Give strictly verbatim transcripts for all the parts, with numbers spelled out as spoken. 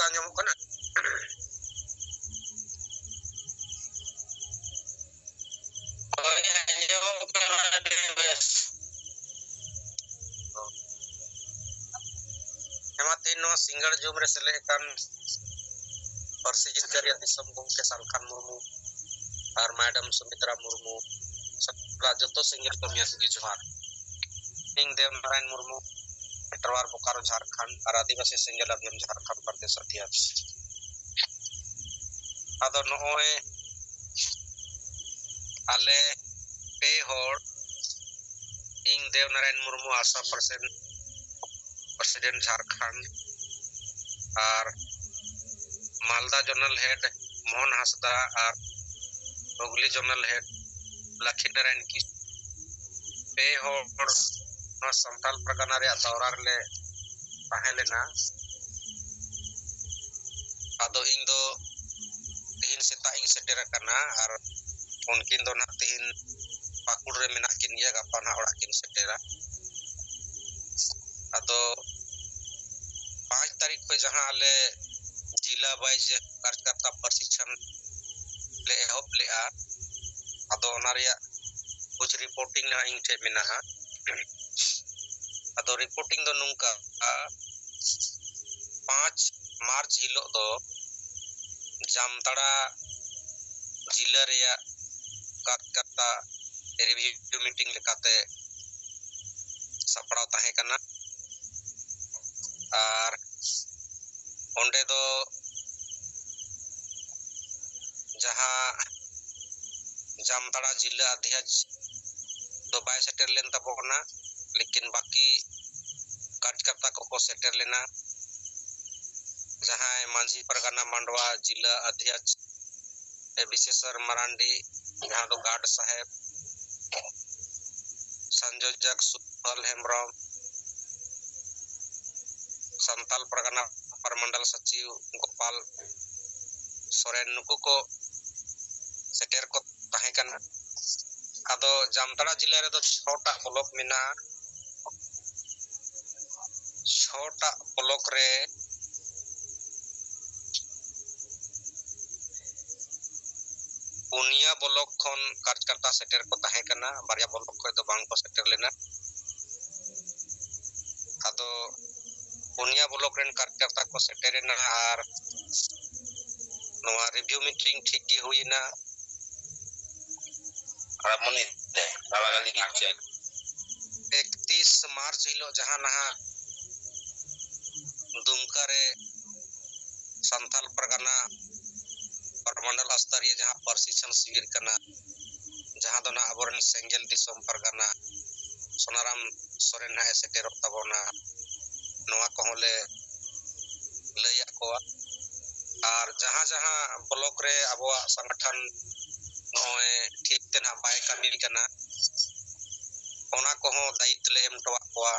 ᱟᱸᱡᱚᱢᱚᱜ ᱠᱟᱱᱟ? ᱦᱳᱭ, ᱟᱸᱡᱚᱢᱚᱜ ᱠᱟᱱᱟ ᱟᱹᱰᱤ ᱵᱮᱥ᱾ ᱦᱮᱸ ᱢᱟ, ᱛᱮᱦᱮᱧ ᱱᱚᱣᱟ ᱥᱤᱸᱜᱟᱲ ᱡᱩᱢ ᱨᱮ ᱥᱮᱞᱮᱫ ᱟᱠᱟᱱ ᱯᱟᱹᱨᱥᱤ ᱡᱤᱛᱠᱟᱹᱨᱤᱭᱟᱹ ᱫᱤᱥᱚᱢ ᱜᱚᱢᱠᱮ ᱥᱟᱞᱠᱷᱟᱱ ᱢᱩᱨᱢᱩ ᱟᱨ ᱢᱮᱰᱟᱢ ᱥᱩᱢᱤᱛᱨᱟ ᱢᱩᱨᱢᱩ ᱥᱟᱞᱟᱜ ᱡᱚᱛᱚ ᱥᱮᱸᱜᱮᱞ ᱠᱟᱹᱢᱤᱭᱟᱹ ᱠᱚᱜᱮ ᱡᱚᱦᱟᱨ᱾ ᱤᱧ ᱫᱮᱵ ᱱᱟᱨᱟᱭᱚᱱ ᱢᱩᱨᱢᱩ, ᱯᱮᱴᱨᱣᱟᱨ ᱵᱳᱠᱟᱨᱳ ᱡᱷᱟᱲᱠᱷᱚᱸᱰ ᱟᱨ ᱟᱹᱫᱤᱵᱟᱹᱥᱤ ᱥᱮᱸᱜᱮᱞ ᱟᱵᱷᱤᱭᱟᱱ ᱡᱷᱟᱲᱠᱷᱚᱸᱰ ᱯᱨᱚᱫᱮᱥ ᱟᱫᱷᱭᱟᱠᱷ᱾ ᱟᱫᱚ ᱱᱚᱜᱼᱚᱭ ᱟᱞᱮ ᱯᱮ ᱦᱚᱲ, ᱤᱧ ᱫᱮᱵ ᱱᱟᱨᱟᱭᱚᱱ ᱢᱩᱨᱢᱩ, ᱟᱥᱟ ᱯᱨᱮᱥᱤᱰᱮᱱᱴ, ᱯᱨᱮᱥᱤᱰᱮᱱᱴ ᱡᱷᱟᱲᱠᱷᱚᱸᱰ, ᱟᱨ ᱢᱟᱞᱫᱟ ᱡᱚᱱᱟᱞ ᱦᱮᱰ ᱢᱳᱦᱚᱱ ᱦᱟᱸᱥᱫᱟ ᱟᱨ ᱦᱩᱜᱽᱞᱤ ᱡᱚᱱᱟᱞ ᱦᱮᱰ ᱞᱟᱠᱷᱤ ᱱᱟᱨᱟᱭᱚᱱ ᱠᱤᱥᱠᱩ, ᱯᱮ ᱦᱚᱲ ᱱᱚᱣᱟ ᱥᱟᱱᱛᱟᱞ ᱯᱟᱨᱜᱟᱱᱟ ᱨᱮᱭᱟᱜ ᱫᱟᱣᱨᱟ ᱨᱮᱞᱮ ᱛᱟᱦᱮᱸ ᱞᱮᱱᱟ᱾ ᱟᱫᱚ ᱤᱧ ᱫᱚ ᱛᱤᱦᱤᱧ ᱥᱮᱛᱟᱜ ᱤᱧ ᱥᱮᱴᱮᱨ ᱟᱠᱟᱱᱟ ᱟᱨ ᱩᱱᱠᱤᱱ ᱫᱚ ᱱᱟᱦᱟᱜ ᱛᱤᱦᱤᱧ ᱯᱟᱹᱠᱩᱲ ᱨᱮ ᱢᱮᱱᱟᱜ ᱠᱤᱱ ᱜᱮᱭᱟ, ᱜᱟᱯᱟ ᱱᱟᱦᱟᱜ ᱚᱲᱟᱜ ᱠᱤᱱ ᱥᱮᱴᱮᱨᱟ᱾ ᱟᱫᱚ ᱯᱟᱸᱪ ᱛᱟᱹᱨᱤᱠᱷ ᱠᱷᱚᱱ ᱡᱟᱦᱟᱸ ᱟᱞᱮ ᱡᱤᱞᱟ ᱵᱟᱭᱤᱡ ᱠᱟᱨᱡᱚᱠᱟᱨᱛᱟ ᱯᱨᱚᱥᱤᱠᱷᱚᱱ ᱞᱮ ᱮᱦᱚᱵ ᱞᱮᱜᱼᱟ, ᱟᱫᱚ ᱚᱱᱟ ᱨᱮᱭᱟᱜ ᱠᱩᱪ ᱨᱤᱯᱳᱨᱴᱤᱝ ᱱᱟᱦᱟᱜ ᱤᱧ ᱴᱷᱮᱱ ᱢᱮᱱᱟᱜᱼᱟ᱾ ᱟᱫᱚ ᱨᱤᱯᱳᱨᱴᱤᱝ ᱫᱚ ᱱᱚᱝᱠᱟ, ᱯᱟᱸᱪ ᱢᱟᱨᱪ ᱦᱤᱞᱳᱜ ᱫᱚ ᱡᱟᱢᱛᱟᱲᱟ ᱡᱤᱞᱟᱹ ᱨᱮᱭᱟᱜ ᱠᱟᱨᱡᱚᱠᱟᱨᱛᱟ ᱨᱤᱵᱷᱤᱭᱩ ᱢᱤᱴᱤᱝ ᱞᱮᱠᱟᱛᱮ ᱥᱟᱯᱲᱟᱣ ᱛᱟᱦᱮᱸ ᱠᱟᱱᱟ᱾ ᱟᱨ ᱚᱸᱰᱮ ᱫᱚ ᱡᱟᱦᱟᱸ ᱡᱟᱢᱛᱟᱲᱟ ᱡᱤᱞᱟᱹ ᱟᱫᱷᱭᱟᱪ ᱫᱚ ᱵᱟᱭ ᱥᱮᱴᱮᱨ ᱞᱮᱱ ᱛᱟᱵᱚᱱᱟ, ᱞᱮᱠᱤᱱ ᱵᱟᱹᱠᱤ ᱠᱟᱨᱡᱚᱠᱟᱨᱛᱟ ᱠᱚᱠᱚ ᱥᱮᱴᱮᱨ ᱞᱮᱱᱟ᱾ ᱡᱟᱦᱟᱸᱭ ᱢᱟᱹᱡᱷᱤ ᱯᱟᱨᱜᱟᱱᱟ ᱢᱟᱱᱰᱣᱟ ᱡᱤᱞᱟᱹ ᱟᱫᱷᱭᱟᱪ ᱮ ᱵᱤᱥᱮᱥᱚᱨ ᱢᱟᱨᱟᱱᱰᱤ, ᱡᱟᱦᱟᱸ ᱫᱚ ᱜᱟᱰ ᱥᱟᱦᱮᱵ, ᱥᱚᱝᱡᱳᱡᱚᱠ ᱥᱩᱯᱟᱞ ᱦᱮᱢᱵᱨᱚᱢ, ᱥᱟᱱᱛᱟᱞ ᱯᱟᱨᱜᱟᱱᱟ ᱯᱟᱨᱢᱟᱱᱰᱟᱞ ᱥᱚᱪᱤᱵᱽ ᱜᱳᱯᱟᱞ ᱥᱚᱨᱮᱱ, ᱱᱩᱠᱩ ᱠᱚ ᱥᱮᱴᱮᱨ ᱠᱚ ᱛᱟᱦᱮᱸ ᱠᱟᱱᱟ᱾ ᱟᱫᱚ ᱡᱟᱢᱛᱟᱲᱟ ᱡᱤᱞᱟᱹ ᱨᱮᱫᱚ ᱪᱷᱚᱴᱟ ᱵᱞᱚᱠ ᱢᱮᱱᱟᱜᱼᱟ᱾ ᱪᱷᱚᱴᱟ ᱵᱞᱚᱠ ᱨᱮ ᱯᱩᱱᱭᱟ ᱵᱞᱚᱠ ᱠᱷᱚᱱ ᱠᱟᱨᱡᱽᱠᱟᱨᱛᱟ ᱥᱮᱴᱮᱨ ᱠᱚ ᱛᱟᱦᱮᱸ ᱠᱟᱱᱟ, ᱵᱟᱨᱭᱟ ᱵᱞᱚᱠ ᱠᱷᱚᱱ ᱫᱚ ᱵᱟᱝ ᱠᱚ ᱥᱮᱴᱮᱨ ᱞᱮᱱᱟ᱾ ᱟᱫᱚ ᱯᱩᱱᱭᱟ ᱵᱞᱚᱠ ᱨᱮᱱ ᱠᱟᱨᱡᱽᱠᱟᱨᱛᱟ ᱠᱚ ᱥᱮᱴᱮᱨ ᱮᱱᱟ ᱟᱨ ᱱᱚᱣᱟ ᱨᱤᱵᱷᱤᱭᱩ ᱢᱤᱴᱤᱝ ᱴᱷᱤᱠ ᱜᱮ ᱦᱩᱭ ᱮᱱᱟ᱾ ᱟᱨ ᱢᱚᱱᱮ ᱛᱮ ᱜᱟᱞᱟᱜᱟᱞᱤ ᱜᱮ ᱪᱮᱫ? ᱮᱠᱛᱤᱥ ᱢᱟᱨᱪ ᱦᱤᱞᱳᱜ ᱡᱟᱦᱟᱸ ᱱᱟᱦᱟᱜ ᱫᱩᱢᱠᱟ ᱨᱮ ᱥᱟᱱᱛᱟᱞ ᱯᱟᱨᱜᱟᱱᱟ ᱯᱨᱚᱢᱚᱱᱰᱚᱞ ᱥᱛᱚᱨᱤᱭᱚ ᱡᱟᱦᱟᱸ ᱯᱨᱚᱥᱤᱠᱷᱚᱱ ᱥᱤᱵᱤᱨ ᱠᱟᱱᱟ, ᱡᱟᱦᱟᱸ ᱫᱚ ᱱᱟᱦᱟᱜ ᱟᱵᱚᱨᱮᱱ ᱥᱮᱸᱜᱮᱞ ᱫᱤᱥᱚᱢ ᱯᱟᱨᱜᱟᱱᱟ ᱥᱳᱱᱟᱨᱟᱢ ᱥᱚᱨᱮᱱ ᱱᱟᱦᱟᱜ ᱮ ᱥᱮᱴᱮᱨᱚᱜ ᱛᱟᱵᱚᱱᱟ, ᱱᱚᱣᱟ ᱠᱚᱦᱚᱸ ᱞᱮ ᱞᱟᱹᱭᱟᱫ ᱠᱚᱣᱟ᱾ ᱟᱨ ᱡᱟᱦᱟᱸ ᱡᱟᱦᱟᱸ ᱵᱞᱚᱠ ᱨᱮ ᱟᱵᱚᱣᱟᱜ ᱥᱚᱝᱜᱚᱴᱷᱚᱱ ᱱᱚᱜᱼᱚᱭ ᱴᱷᱤᱠ ᱛᱮ ᱱᱟᱦᱟᱜ ᱵᱟᱭ ᱠᱟᱹᱢᱤ ᱠᱟᱱᱟ, ᱚᱱᱟ ᱠᱚᱦᱚᱸ ᱫᱟᱭᱤᱛ ᱞᱮ ᱮᱢ ᱦᱚᱴᱚᱣᱟᱫ ᱠᱚᱣᱟ,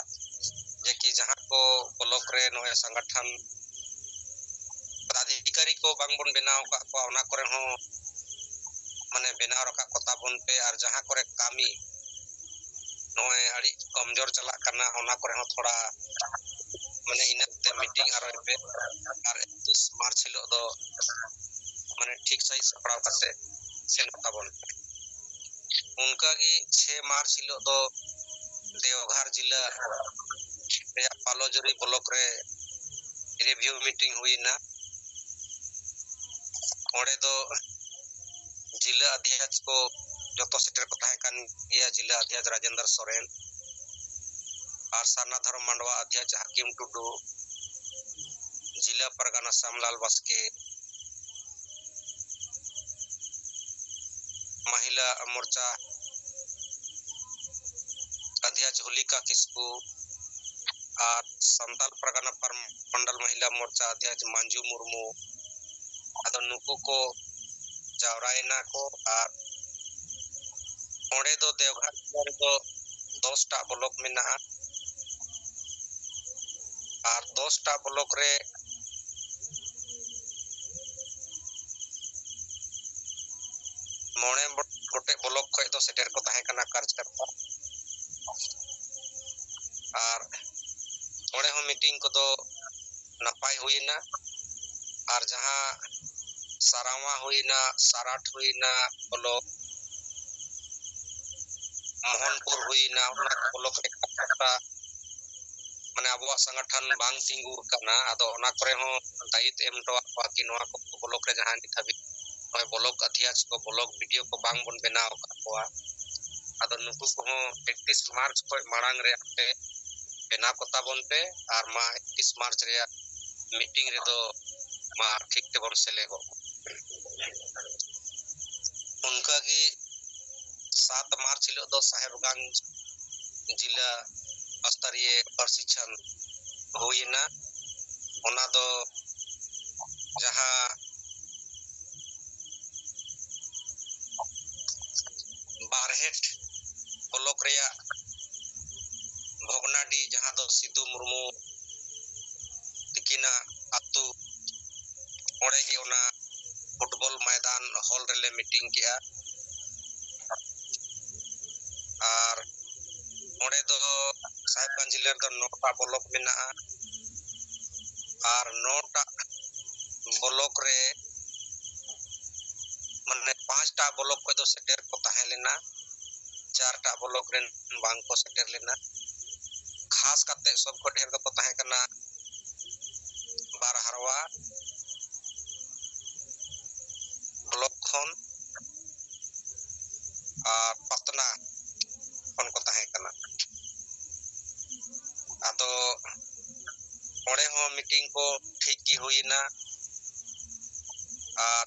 ᱡᱮ ᱠᱤ ᱡᱟᱦᱟᱸ ᱠᱚ ᱵᱞᱚᱠ ᱨᱮ ᱱᱚᱜᱼᱚᱭ ᱥᱚᱝᱜᱚᱴᱷᱚᱱ ᱯᱚᱫᱟᱫᱷᱤᱠᱟᱨᱤ ᱠᱚ ᱵᱟᱝ ᱵᱚᱱ ᱵᱮᱱᱟᱣ ᱟᱠᱟᱫ ᱠᱚᱣᱟ, ᱚᱱᱟ ᱠᱚᱨᱮ ᱦᱚᱸ ᱢᱟᱱᱮ ᱵᱮᱱᱟᱣ ᱨᱟᱠᱟᱵ ᱠᱚᱛᱟ ᱵᱚᱱ ᱯᱮ᱾ ᱟᱨ ᱡᱟᱦᱟᱸ ᱠᱚᱨᱮ ᱠᱟᱹᱢᱤ ᱱᱚᱜᱼᱚᱭ ᱟᱹᱰᱤ ᱠᱚᱢᱡᱳᱨ ᱪᱟᱞᱟᱜ ᱠᱟᱱᱟ, ᱚᱱᱟ ᱠᱚᱨᱮ ᱦᱚᱸ ᱛᱷᱚᱲᱟ ᱢᱟᱱᱮ ᱤᱱᱟᱹ ᱛᱮ ᱢᱤᱴᱤᱝ ᱟᱨᱚᱭ ᱯᱮ᱾ ᱟᱨ ᱮᱠᱛᱤᱥ ᱢᱟᱨᱪ ᱦᱤᱞᱳᱜ ᱫᱚ ᱢᱟᱱᱮ ᱴᱷᱤᱠ ᱥᱟᱺᱦᱤᱡ ᱥᱟᱯᱲᱟᱣ ᱠᱟᱛᱮ ᱥᱮᱱᱚᱜ ᱛᱟᱵᱚᱱ ᱯᱮ᱾ ᱚᱱᱠᱟᱜᱮ ᱪᱷᱚᱭ ᱢᱟᱨᱪ ᱦᱤᱞᱳᱜ ᱫᱚ ᱫᱮᱣᱜᱷᱟᱨ ᱡᱤᱞᱟ ᱨᱮᱭᱟᱜ ᱯᱟᱞᱚᱡᱩᱨᱤ ᱵᱞᱚᱠ ᱨᱮ ᱨᱤᱵᱷᱤᱭᱩ ᱢᱤᱴᱤᱝ ᱦᱩᱭᱮᱱᱟ᱾ ᱚᱸᱰᱮ ᱫᱚ ᱡᱤᱞᱟ ᱟᱫᱷᱭᱟᱪ ᱠᱚ ᱡᱚᱛᱚ ᱥᱮᱴᱮᱨ ᱠᱚ ᱛᱟᱦᱮᱸ ᱠᱟᱱ ᱜᱮᱭᱟ᱾ ᱡᱤᱞᱟ ᱟᱫᱷᱭᱟᱪ ᱨᱟᱡᱮᱱᱫᱨ ᱥᱚᱨᱮᱱ ᱟᱨ ᱥᱟᱨᱱᱟ ᱫᱷᱚᱨᱚᱢ ᱢᱟᱰᱣᱟ ᱟᱫᱷᱭᱟᱪ ᱦᱟᱹᱠᱤᱢ ᱴᱩᱰᱩ, ᱡᱤᱞᱟ ᱯᱟᱨᱜᱟᱱᱟ ᱥᱟᱢᱞᱟᱞ ᱵᱟᱥᱠᱮ, ᱢᱟᱦᱤᱞᱟ ᱢᱳᱨᱪᱟ ᱟᱫᱷᱭᱟᱪ ᱦᱚᱞᱤᱠᱟ ᱠᱤᱥᱠᱩ ᱟᱨ ᱥᱟᱱᱛᱟᱞ ᱯᱟᱨᱜᱟᱱᱟ ᱯᱟᱨ-, ᱢᱚᱱᱰᱚᱞ ᱢᱟᱦᱤᱞᱟ ᱢᱳᱨᱪᱟ ᱟᱫᱷᱭᱟᱪ ᱢᱟᱱᱡᱩ ᱢᱩᱨᱢᱩ᱾ ᱟᱫᱚ ᱱᱩᱠᱩ ᱠᱚ ᱡᱟᱣᱨᱟᱭᱮᱱᱟ ᱠᱚ ᱟᱨ ᱚᱸᱰᱮ ᱫᱚ ᱫᱮᱣᱜᱷᱟᱴ ᱨᱮᱫᱚ ᱫᱚᱥ ᱴᱟᱜ ᱵᱞᱚᱠ ᱢᱮᱱᱟᱜᱼᱟ᱾ ᱟᱨ ᱫᱚᱥ ᱴᱟᱜ ᱵᱞᱚᱠ ᱨᱮ ᱢᱚᱬᱮ ᱜᱚᱴᱮᱡ ᱵᱞᱚᱠ ᱠᱷᱚᱱ ᱫᱚ ᱥᱮᱴᱮᱨ ᱠᱚ ᱛᱟᱦᱮᱸ ᱠᱟᱱᱟ ᱠᱟᱨᱡᱽᱠᱟᱨᱛᱟ᱾ ᱟᱨ ᱚᱸᱰᱮ ᱦᱚᱸ ᱢᱤᱴᱤᱝ ᱠᱚᱫᱚ ᱱᱟᱯᱟᱭ ᱦᱩᱭᱮᱱᱟ᱾ ᱟᱨ ᱡᱟᱦᱟᱸ ᱥᱟᱨᱟᱣᱟ ᱦᱩᱭᱱᱟ, ᱥᱟᱨᱟᱴ ᱦᱩᱭᱱᱟ ᱵᱞᱚᱠ, ᱢᱳᱦᱚᱱᱯᱩᱨ ᱦᱩᱭᱱᱟ, ᱚᱱᱟ ᱠᱚ ᱵᱞᱚᱠ ᱨᱮ ᱠᱟᱛᱷᱟ ᱢᱟᱱᱮ ᱟᱵᱚᱣᱟᱜ ᱥᱚᱝᱜᱚᱴᱷᱚᱱ ᱵᱟᱝ ᱛᱤᱸᱜᱩ ᱟᱠᱟᱱᱟ᱾ ᱟᱫᱚ ᱚᱱᱟ ᱠᱚᱨᱮ ᱦᱚᱸ ᱫᱟᱭᱤᱛ ᱮᱢ ᱦᱚᱴᱚ ᱟᱠᱚᱣᱟ ᱠᱤ ᱱᱚᱣᱟ ᱠᱚ ᱵᱞᱚᱠ ᱨᱮ ᱡᱟᱦᱟᱸ ᱱᱤᱛ ᱦᱟᱹᱵᱤᱡ ᱱᱚᱜᱼᱚᱭ ᱵᱞᱚᱠ ᱚᱫᱷᱭᱚᱠᱥ ᱠᱚ, ᱵᱞᱚᱠ ᱵᱤ ᱰᱤ ᱳ ᱠᱚ ᱵᱟᱝ ᱵᱚᱱ ᱵᱮᱱᱟᱣ ᱟᱠᱟᱫ ᱠᱚᱣᱟ᱾ ᱟᱫᱚ ᱱᱩᱠᱩ ᱠᱚᱦᱚᱸ ᱮᱠᱛᱤᱥ ᱢᱟᱨᱪ ᱠᱷᱚᱱ ᱢᱟᱲᱟᱝ ᱨᱮ ᱟᱯᱮ ᱵᱮᱱᱟᱣ ᱠᱚᱛᱟ ᱵᱚᱱ ᱯᱮ ᱟᱨ ᱢᱟ ᱮᱠᱛᱤᱥ ᱢᱟᱨᱪ ᱨᱮᱭᱟᱜ ᱢᱤᱴᱤᱝ ᱨᱮᱫᱚ ᱢᱟ ᱴᱷᱤᱠ ᱛᱮᱵᱚᱱ ᱥᱮᱞᱮᱫᱚᱜ ᱢᱟ᱾ ᱚᱱᱠᱟᱜᱮ ᱥᱟᱛ ᱢᱟᱨᱪ ᱦᱤᱞᱳᱜ ᱫᱚ ᱥᱟᱦᱮᱵᱽᱜᱚᱸᱡᱽ ᱡᱤᱞᱟ ᱥᱛᱚᱨᱤᱭᱚ ᱯᱨᱚᱥᱤᱠᱷᱚᱱ ᱦᱩᱭᱮᱱᱟ᱾ ᱚᱱᱟ ᱫᱚ ᱡᱟᱦᱟᱸ ᱵᱟᱨᱦᱮᱴ ᱵᱞᱚᱠ ᱨᱮᱭᱟᱜ ᱵᱷᱚᱜᱽᱱᱟᱰᱤ, ᱡᱟᱦᱟᱸ ᱫᱚ ᱥᱤᱫᱩ ᱢᱩᱨᱢᱩ ᱛᱤᱠᱤᱱᱟᱜ ᱟᱹᱛᱩ, ᱚᱸᱰᱮ ᱜᱮ ᱚᱱᱟ ᱯᱷᱩᱴᱵᱚᱞ ᱢᱚᱭᱫᱟᱱ ᱦᱚᱞ ᱨᱮᱞᱮ ᱢᱤᱴᱤᱝ ᱠᱮᱜᱼᱟ᱾ ᱟᱨ ᱚᱸᱰᱮ ᱫᱚ ᱥᱟᱦᱮᱵᱽᱜᱚᱸᱡᱽ ᱡᱤᱞᱟᱹ ᱨᱮᱫᱚ ᱱᱚᱴᱟ ᱵᱞᱚᱠ ᱢᱮᱱᱟᱜᱼᱟ᱾ ᱟᱨ ᱱᱚᱴᱟ ᱵᱞᱚᱠ ᱨᱮ ᱢᱟᱱᱮ ᱯᱟᱸᱪᱴᱟ ᱵᱞᱚᱠ ᱠᱷᱚᱱ ᱫᱚ ᱥᱮᱴᱮᱨ ᱠᱚ ᱛᱟᱦᱮᱸ ᱞᱮᱱᱟ, ᱪᱟᱨᱴᱟ ᱵᱞᱚᱠ ᱨᱮᱱ ᱵᱟᱝ ᱠᱚ ᱥᱮᱴᱮᱨ ᱞᱮᱱᱟ᱾ ᱠᱷᱟᱥ ᱠᱟᱛᱮ ᱥᱚᱵ ᱠᱷᱚᱱ ᱰᱷᱮᱨ ᱫᱚᱠᱚ ᱛᱟᱦᱮᱸ ᱠᱟᱱᱟ ᱵᱟᱨᱦᱟᱨᱣᱟ ᱵᱞᱚᱠ ᱠᱷᱚᱱ ᱟᱨ ᱯᱟᱛᱱᱟ ᱠᱷᱚᱱ ᱠᱚ ᱛᱟᱦᱮᱸ ᱠᱟᱱᱟ᱾ ᱟᱫᱚ ᱚᱸᱰᱮ ᱦᱚᱸ ᱢᱤᱴᱤᱝ ᱠᱚ ᱴᱷᱤᱠ ᱜᱮ ᱦᱩᱭᱮᱱᱟ᱾ ᱟᱨ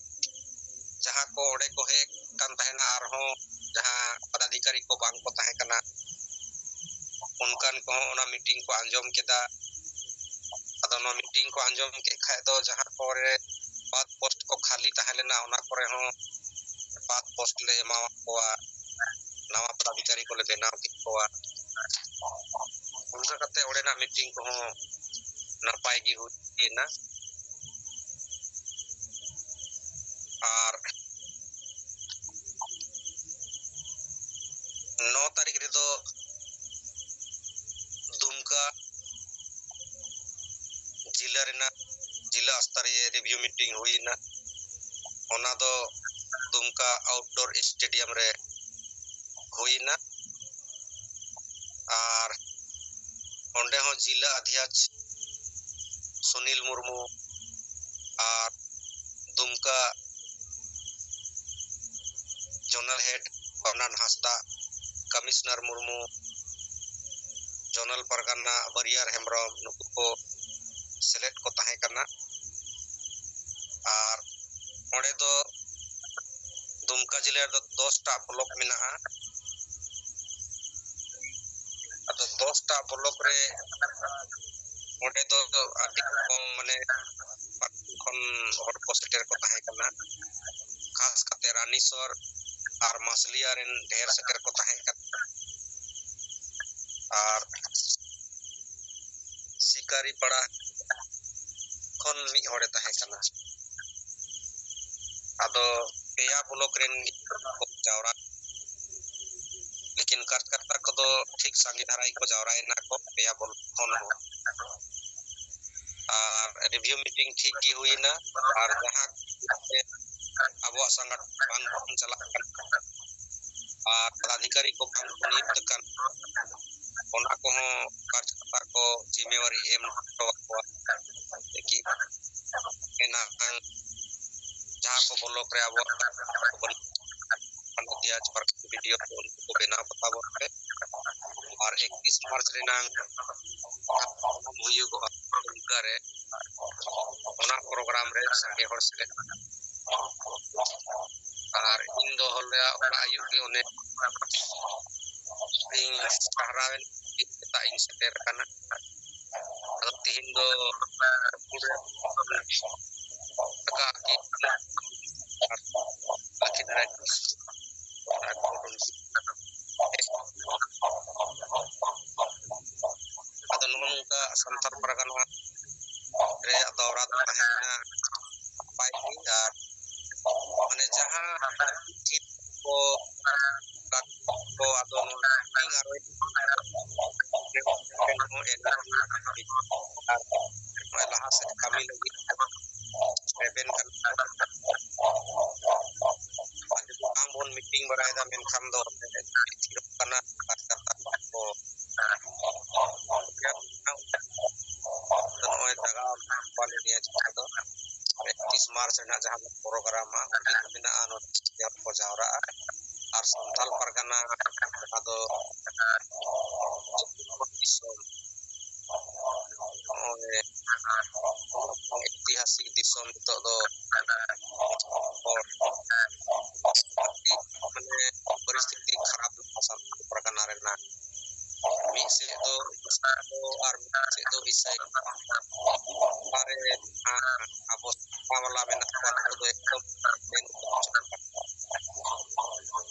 ᱡᱟᱦᱟᱸ ᱠᱚ ᱚᱸᱰᱮ ᱠᱚ ᱦᱮᱡ ᱠᱟᱱ ᱛᱟᱦᱮᱱᱟ, ᱟᱨᱦᱚᱸ ᱡᱟᱦᱟᱸ ᱯᱚᱫᱟᱫᱷᱤᱠᱟᱨᱤ ᱠᱚ ᱵᱟᱝ ᱠᱚ ᱛᱟᱦᱮᱸ ᱠᱟᱱᱟ, ᱚᱱᱠᱟᱱ ᱠᱚᱦᱚᱸ ᱚᱱᱟ ᱢᱤᱴᱤᱝ ᱠᱚ ᱟᱸᱡᱚᱢ ᱠᱮᱫᱟ᱾ ᱟᱫᱚ ᱱᱚᱣᱟ ᱢᱤᱴᱤᱝ ᱠᱚ ᱟᱸᱡᱚᱢ ᱠᱮᱫ ᱠᱷᱟᱡ ᱫᱚ ᱡᱟᱦᱟᱸ ᱠᱚᱨᱮ ᱯᱟᱸᱪ ᱯᱳᱥᱴ ᱠᱚ ᱠᱷᱟᱹᱞᱤ ᱛᱟᱦᱮᱸ ᱞᱮᱱᱟ, ᱚᱱᱟ ᱠᱚᱨᱮ ᱦᱚᱸ ᱯᱟᱸᱪ ᱯᱳᱥᱴ ᱞᱮ ᱮᱢᱟᱣᱟᱫ ᱠᱚᱣᱟ, ᱱᱟᱣᱟ ᱯᱚᱫᱟᱫᱷᱤᱠᱟᱨᱤ ᱠᱚᱞᱮ ᱵᱮᱱᱟᱣ ᱠᱮᱫ ᱠᱚᱣᱟ᱾ ᱚᱱᱠᱟ ᱠᱟᱛᱮ ᱚᱸᱰᱮᱱᱟᱜ ᱢᱤᱴᱤᱝ ᱠᱚᱦᱚᱸ ᱱᱟᱯᱟᱭ ᱜᱮ ᱦᱩᱭᱮᱱᱟ᱾ ᱟᱨ ᱱᱚ ᱛᱟᱹᱨᱤᱠᱷ ᱨᱮᱫᱚ ᱫᱩᱢᱠᱟ ᱡᱤᱞᱟᱹ ᱨᱮᱱᱟᱜ ᱡᱤᱞᱟ ᱥᱛᱚᱨᱤᱭᱚ ᱨᱤᱵᱷᱤᱭᱩ ᱢᱤᱴᱤᱝ ᱦᱩᱭᱮᱱᱟ᱾ ᱚᱱᱟ ᱫᱚ ᱫᱩᱢᱠᱟ ᱟᱣᱩᱴᱰᱳᱨ ᱥᱴᱮᱰᱤᱭᱟᱢ ᱨᱮ ᱦᱩᱭᱱᱟ᱾ ᱟᱨ ᱚᱸᱰᱮ ᱦᱚᱸ ᱡᱤᱞᱟ ᱟᱫᱷᱭᱟᱪ ᱥᱩᱱᱤᱞ ᱢᱩᱨᱢᱩ ᱟᱨ ᱫᱩᱢᱠᱟ ᱡᱳᱱᱟᱞ ᱦᱮᱰ ᱵᱟᱢᱱᱟᱱ ᱦᱟᱸᱥᱫᱟ, ᱠᱚᱢᱤᱥᱚᱱᱟᱨ ᱢᱩᱨᱢᱩ, ᱡᱳᱱᱟᱞ ᱯᱟᱨᱜᱟᱱᱟ ᱵᱟᱹᱨᱤᱭᱟᱨ ᱦᱮᱢᱵᱨᱚᱢ, ᱱᱩᱠᱩ ᱠᱚ ᱥᱮᱞᱮᱫ ᱠᱚ ᱛᱟᱦᱮᱸ ᱠᱟᱱᱟ᱾ ᱟᱨ ᱚᱸᱰᱮ ᱫᱚ ᱫᱩᱢᱠᱟ ᱡᱮᱞᱟ ᱨᱮᱫᱚ ᱫᱚᱥᱴᱟ ᱵᱞᱚᱠ ᱢᱮᱱᱟᱜᱼᱟ᱾ ᱟᱫᱚ ᱫᱚᱥᱴᱟ ᱵᱞᱚᱠ ᱨᱮ ᱚᱸᱰᱮ ᱫᱚ ᱟᱹᱰᱤ ᱠᱚᱢ, ᱢᱟᱱᱮ, ᱠᱷᱚᱱ ᱦᱚᱲ ᱠᱚ ᱥᱮᱴᱮᱨ ᱠᱚ ᱛᱟᱦᱮᱸ ᱠᱟᱱᱟ᱾ ᱠᱷᱟᱥ ᱠᱟᱛᱮ ᱨᱟᱱᱤᱥᱚᱨ ᱟᱨ ᱢᱟᱥᱞᱤᱭᱟ ᱨᱮᱱ ᱰᱷᱮᱨ ᱥᱮᱴᱮᱨ ᱠᱚ ᱛᱟᱦᱮᱸ ᱠᱟᱱᱟ᱾ ᱟᱨ ᱥᱤᱠᱟᱨᱤ ᱯᱟᱲᱟ ᱠᱷᱚᱱ ᱢᱤᱫ ᱦᱚᱲᱮ ᱛᱟᱦᱮᱸ ᱠᱟᱱᱟ᱾ ᱟᱫᱚ ᱯᱮᱭᱟ ᱵᱞᱚᱠ ᱨᱮᱱ ᱜᱤᱫᱽᱨᱟᱹ ᱠᱚ ᱡᱟᱣᱨᱟ, ᱞᱮᱠᱤᱱ ᱠᱟᱨᱡᱚᱠᱚᱨᱛᱟ ᱠᱚᱫᱚ ᱴᱷᱤᱠ ᱥᱟᱸᱜᱮ ᱫᱷᱟᱨᱟ ᱜᱮᱠᱚ ᱡᱟᱣᱨᱟᱭᱮᱱᱟ ᱠᱚ ᱯᱮᱭᱟ ᱵᱞᱚᱠ ᱠᱷᱚᱱ ᱦᱚᱸ᱾ ᱟᱨ ᱨᱤᱵᱷᱤᱭᱩ ᱢᱤᱴᱤᱝ ᱴᱷᱤᱠ ᱜᱮ ᱦᱩᱭᱱᱟ᱾ ᱟᱨ ᱡᱟᱦᱟᱸ ᱟᱵᱚᱣᱟᱜ ᱥᱚᱝᱜᱚᱴᱷᱚᱱ ᱵᱟᱝ ᱪᱟᱞᱟᱜ ᱠᱟᱱᱟ ᱟᱨ ᱯᱚᱫᱟᱫᱷᱤᱠᱟᱨᱤ ᱠᱚ ᱵᱟᱝ ᱠᱚ ᱱᱤᱭᱩᱠᱛ ᱠᱟᱱ, ᱚᱱᱟ ᱠᱚᱦᱚᱸ ᱠᱟᱨᱡᱚᱠᱚᱨᱛᱟ ᱠᱚ ᱡᱤᱢᱢᱮᱣᱟᱨᱤ ᱮᱢ ᱦᱚᱴᱚ ᱟᱠᱚᱣᱟ᱾ ᱞᱮᱠᱤᱱ ᱮᱱᱟᱝ ᱡᱟᱦᱟᱸ ᱠᱚ ᱵᱞᱚᱠ ᱨᱮ ᱟᱵᱚᱣᱟᱜ ᱵᱟᱹᱱᱩᱜ, ᱯᱚᱱᱰᱤᱛ ᱡᱚᱭᱟᱪᱟᱸᱫᱽ ᱯᱨᱚᱠᱟᱥ ᱵᱤᱰᱤᱭᱳ ᱠᱚ ᱩᱱᱠᱩ ᱠᱚ ᱵᱮᱱᱟᱣ ᱯᱚᱛᱟᱵ ᱨᱮ, ᱟᱨ ᱮᱠᱛᱤᱥ ᱢᱟᱨᱪ ᱨᱮᱱᱟᱝ ᱦᱩᱭᱩᱜᱚᱜᱼᱟ ᱫᱩᱢᱠᱟ ᱨᱮ, ᱚᱱᱟ ᱯᱨᱳᱜᱨᱟᱢ ᱨᱮ ᱥᱟᱸᱜᱮ ᱦᱚᱲ ᱥᱮᱞᱮᱫ᱾ ᱟᱨ ᱤᱧ ᱫᱚ ᱦᱚᱞᱟ ᱚᱱᱟ ᱟᱹᱭᱩᱵ ᱜᱮ ᱚᱱᱮ ᱤᱧ ᱥᱟᱦᱨᱟᱣᱮᱱ ᱥᱮᱛᱟᱜ ᱤᱧ ᱥᱮᱴᱮᱨ ᱟᱠᱟᱱᱟ᱾ ᱟᱫᱚ ᱛᱤᱦᱤᱧ ᱫᱚ ᱟᱠᱟᱫ ᱜᱮ ᱟᱨ ᱞᱟᱹᱠᱷᱤ ᱫᱷᱟᱨᱟ ᱜᱮ᱾ ᱟᱫᱚ ᱱᱚᱜᱼᱚ ᱱᱚᱝᱠᱟ ᱥᱟᱱᱛᱟᱲ ᱯᱟᱨᱜᱟᱱᱟ ᱨᱮᱭᱟᱜ ᱫᱟᱣᱨᱟ ᱫᱚ ᱛᱟᱦᱮᱸ ᱞᱮᱱᱟ ᱱᱟᱯᱟᱭ ᱜᱮ᱾ ᱟᱨ ᱢᱟᱱᱮ ᱡᱟᱦᱟᱸ ᱪᱮᱫ ᱠᱚ ᱠᱚ ᱟᱫᱚ ᱱᱚᱣᱟ ᱢᱤᱫ ᱟᱨᱚ ᱱᱚᱜᱼᱚᱭ ᱞᱟᱦᱟ ᱥᱮᱫ ᱠᱟᱹᱢᱤ ᱞᱟᱹᱜᱤᱫ ᱨᱮᱵᱮᱱ ᱠᱟᱱᱟ᱾ ᱟᱨ ᱡᱩᱫᱤ ᱵᱟᱝ ᱵᱚᱱ ᱢᱤᱴᱤᱝ ᱵᱟᱲᱟᱭᱮᱫᱟ, ᱢᱮᱱᱠᱷᱟᱱ ᱫᱚ ᱛᱷᱤᱨᱚᱜ ᱠᱟᱱᱟ, ᱠᱟᱛᱷᱟ ᱠᱚ ᱱᱚᱜᱼᱚᱭ ᱫᱟᱜᱟᱣ ᱯᱟᱞᱮ ᱱᱤᱭᱟᱹ ᱡᱟᱦᱟᱸ ᱫᱚ ᱮᱠᱛᱤᱥ ᱢᱟᱨᱪ ᱨᱮᱱᱟᱜ ᱡᱟᱦᱟᱸ ᱯᱨᱳᱜᱨᱟᱢ ᱦᱩᱰᱤᱧ ᱢᱮᱱᱟᱜᱼᱟ, ᱱᱚᱰᱮ ᱠᱚ ᱡᱟᱣᱨᱟᱜᱼᱟ᱾ ᱟᱨ ᱥᱟᱱᱛᱟᱲ ᱯᱟᱨᱜᱟᱱᱟ ᱡᱟᱦᱟᱸ ᱫᱚ ᱫᱤᱥᱚᱢ, ᱱᱚᱜᱼᱚᱭ ᱮᱛᱤᱦᱟᱥᱤᱠ ᱫᱤᱥᱚᱢ ᱱᱤᱛᱚᱜ ᱫᱚ ᱦᱚᱲ ᱟᱹᱰᱤ ᱢᱟᱱᱮ ᱯᱚᱨᱤᱥᱛᱷᱤᱛᱤ ᱠᱷᱟᱨᱟᱯ ᱞᱮᱱᱟ ᱥᱟᱱᱛᱟᱲ ᱯᱟᱨᱜᱟᱱᱟ ᱨᱮᱱᱟᱜ᱾ ᱢᱤᱫ ᱥᱮᱫ ᱫᱚ ᱢᱩᱥᱞᱤᱢ ᱠᱚ ᱟᱨ ᱢᱤᱫ ᱥᱮᱫ ᱫᱚ ᱤᱥᱟᱹᱭ᱾ ᱚᱠᱟᱨᱮ ᱡᱟᱦᱟᱸ ᱟᱵᱚ ᱥᱟᱶᱛᱟ ᱵᱟᱞᱟ ᱢᱮᱱᱟᱜ ᱠᱚᱣᱟ, ᱩᱱᱠᱩ ᱫᱚ ᱮᱠᱫᱚᱢ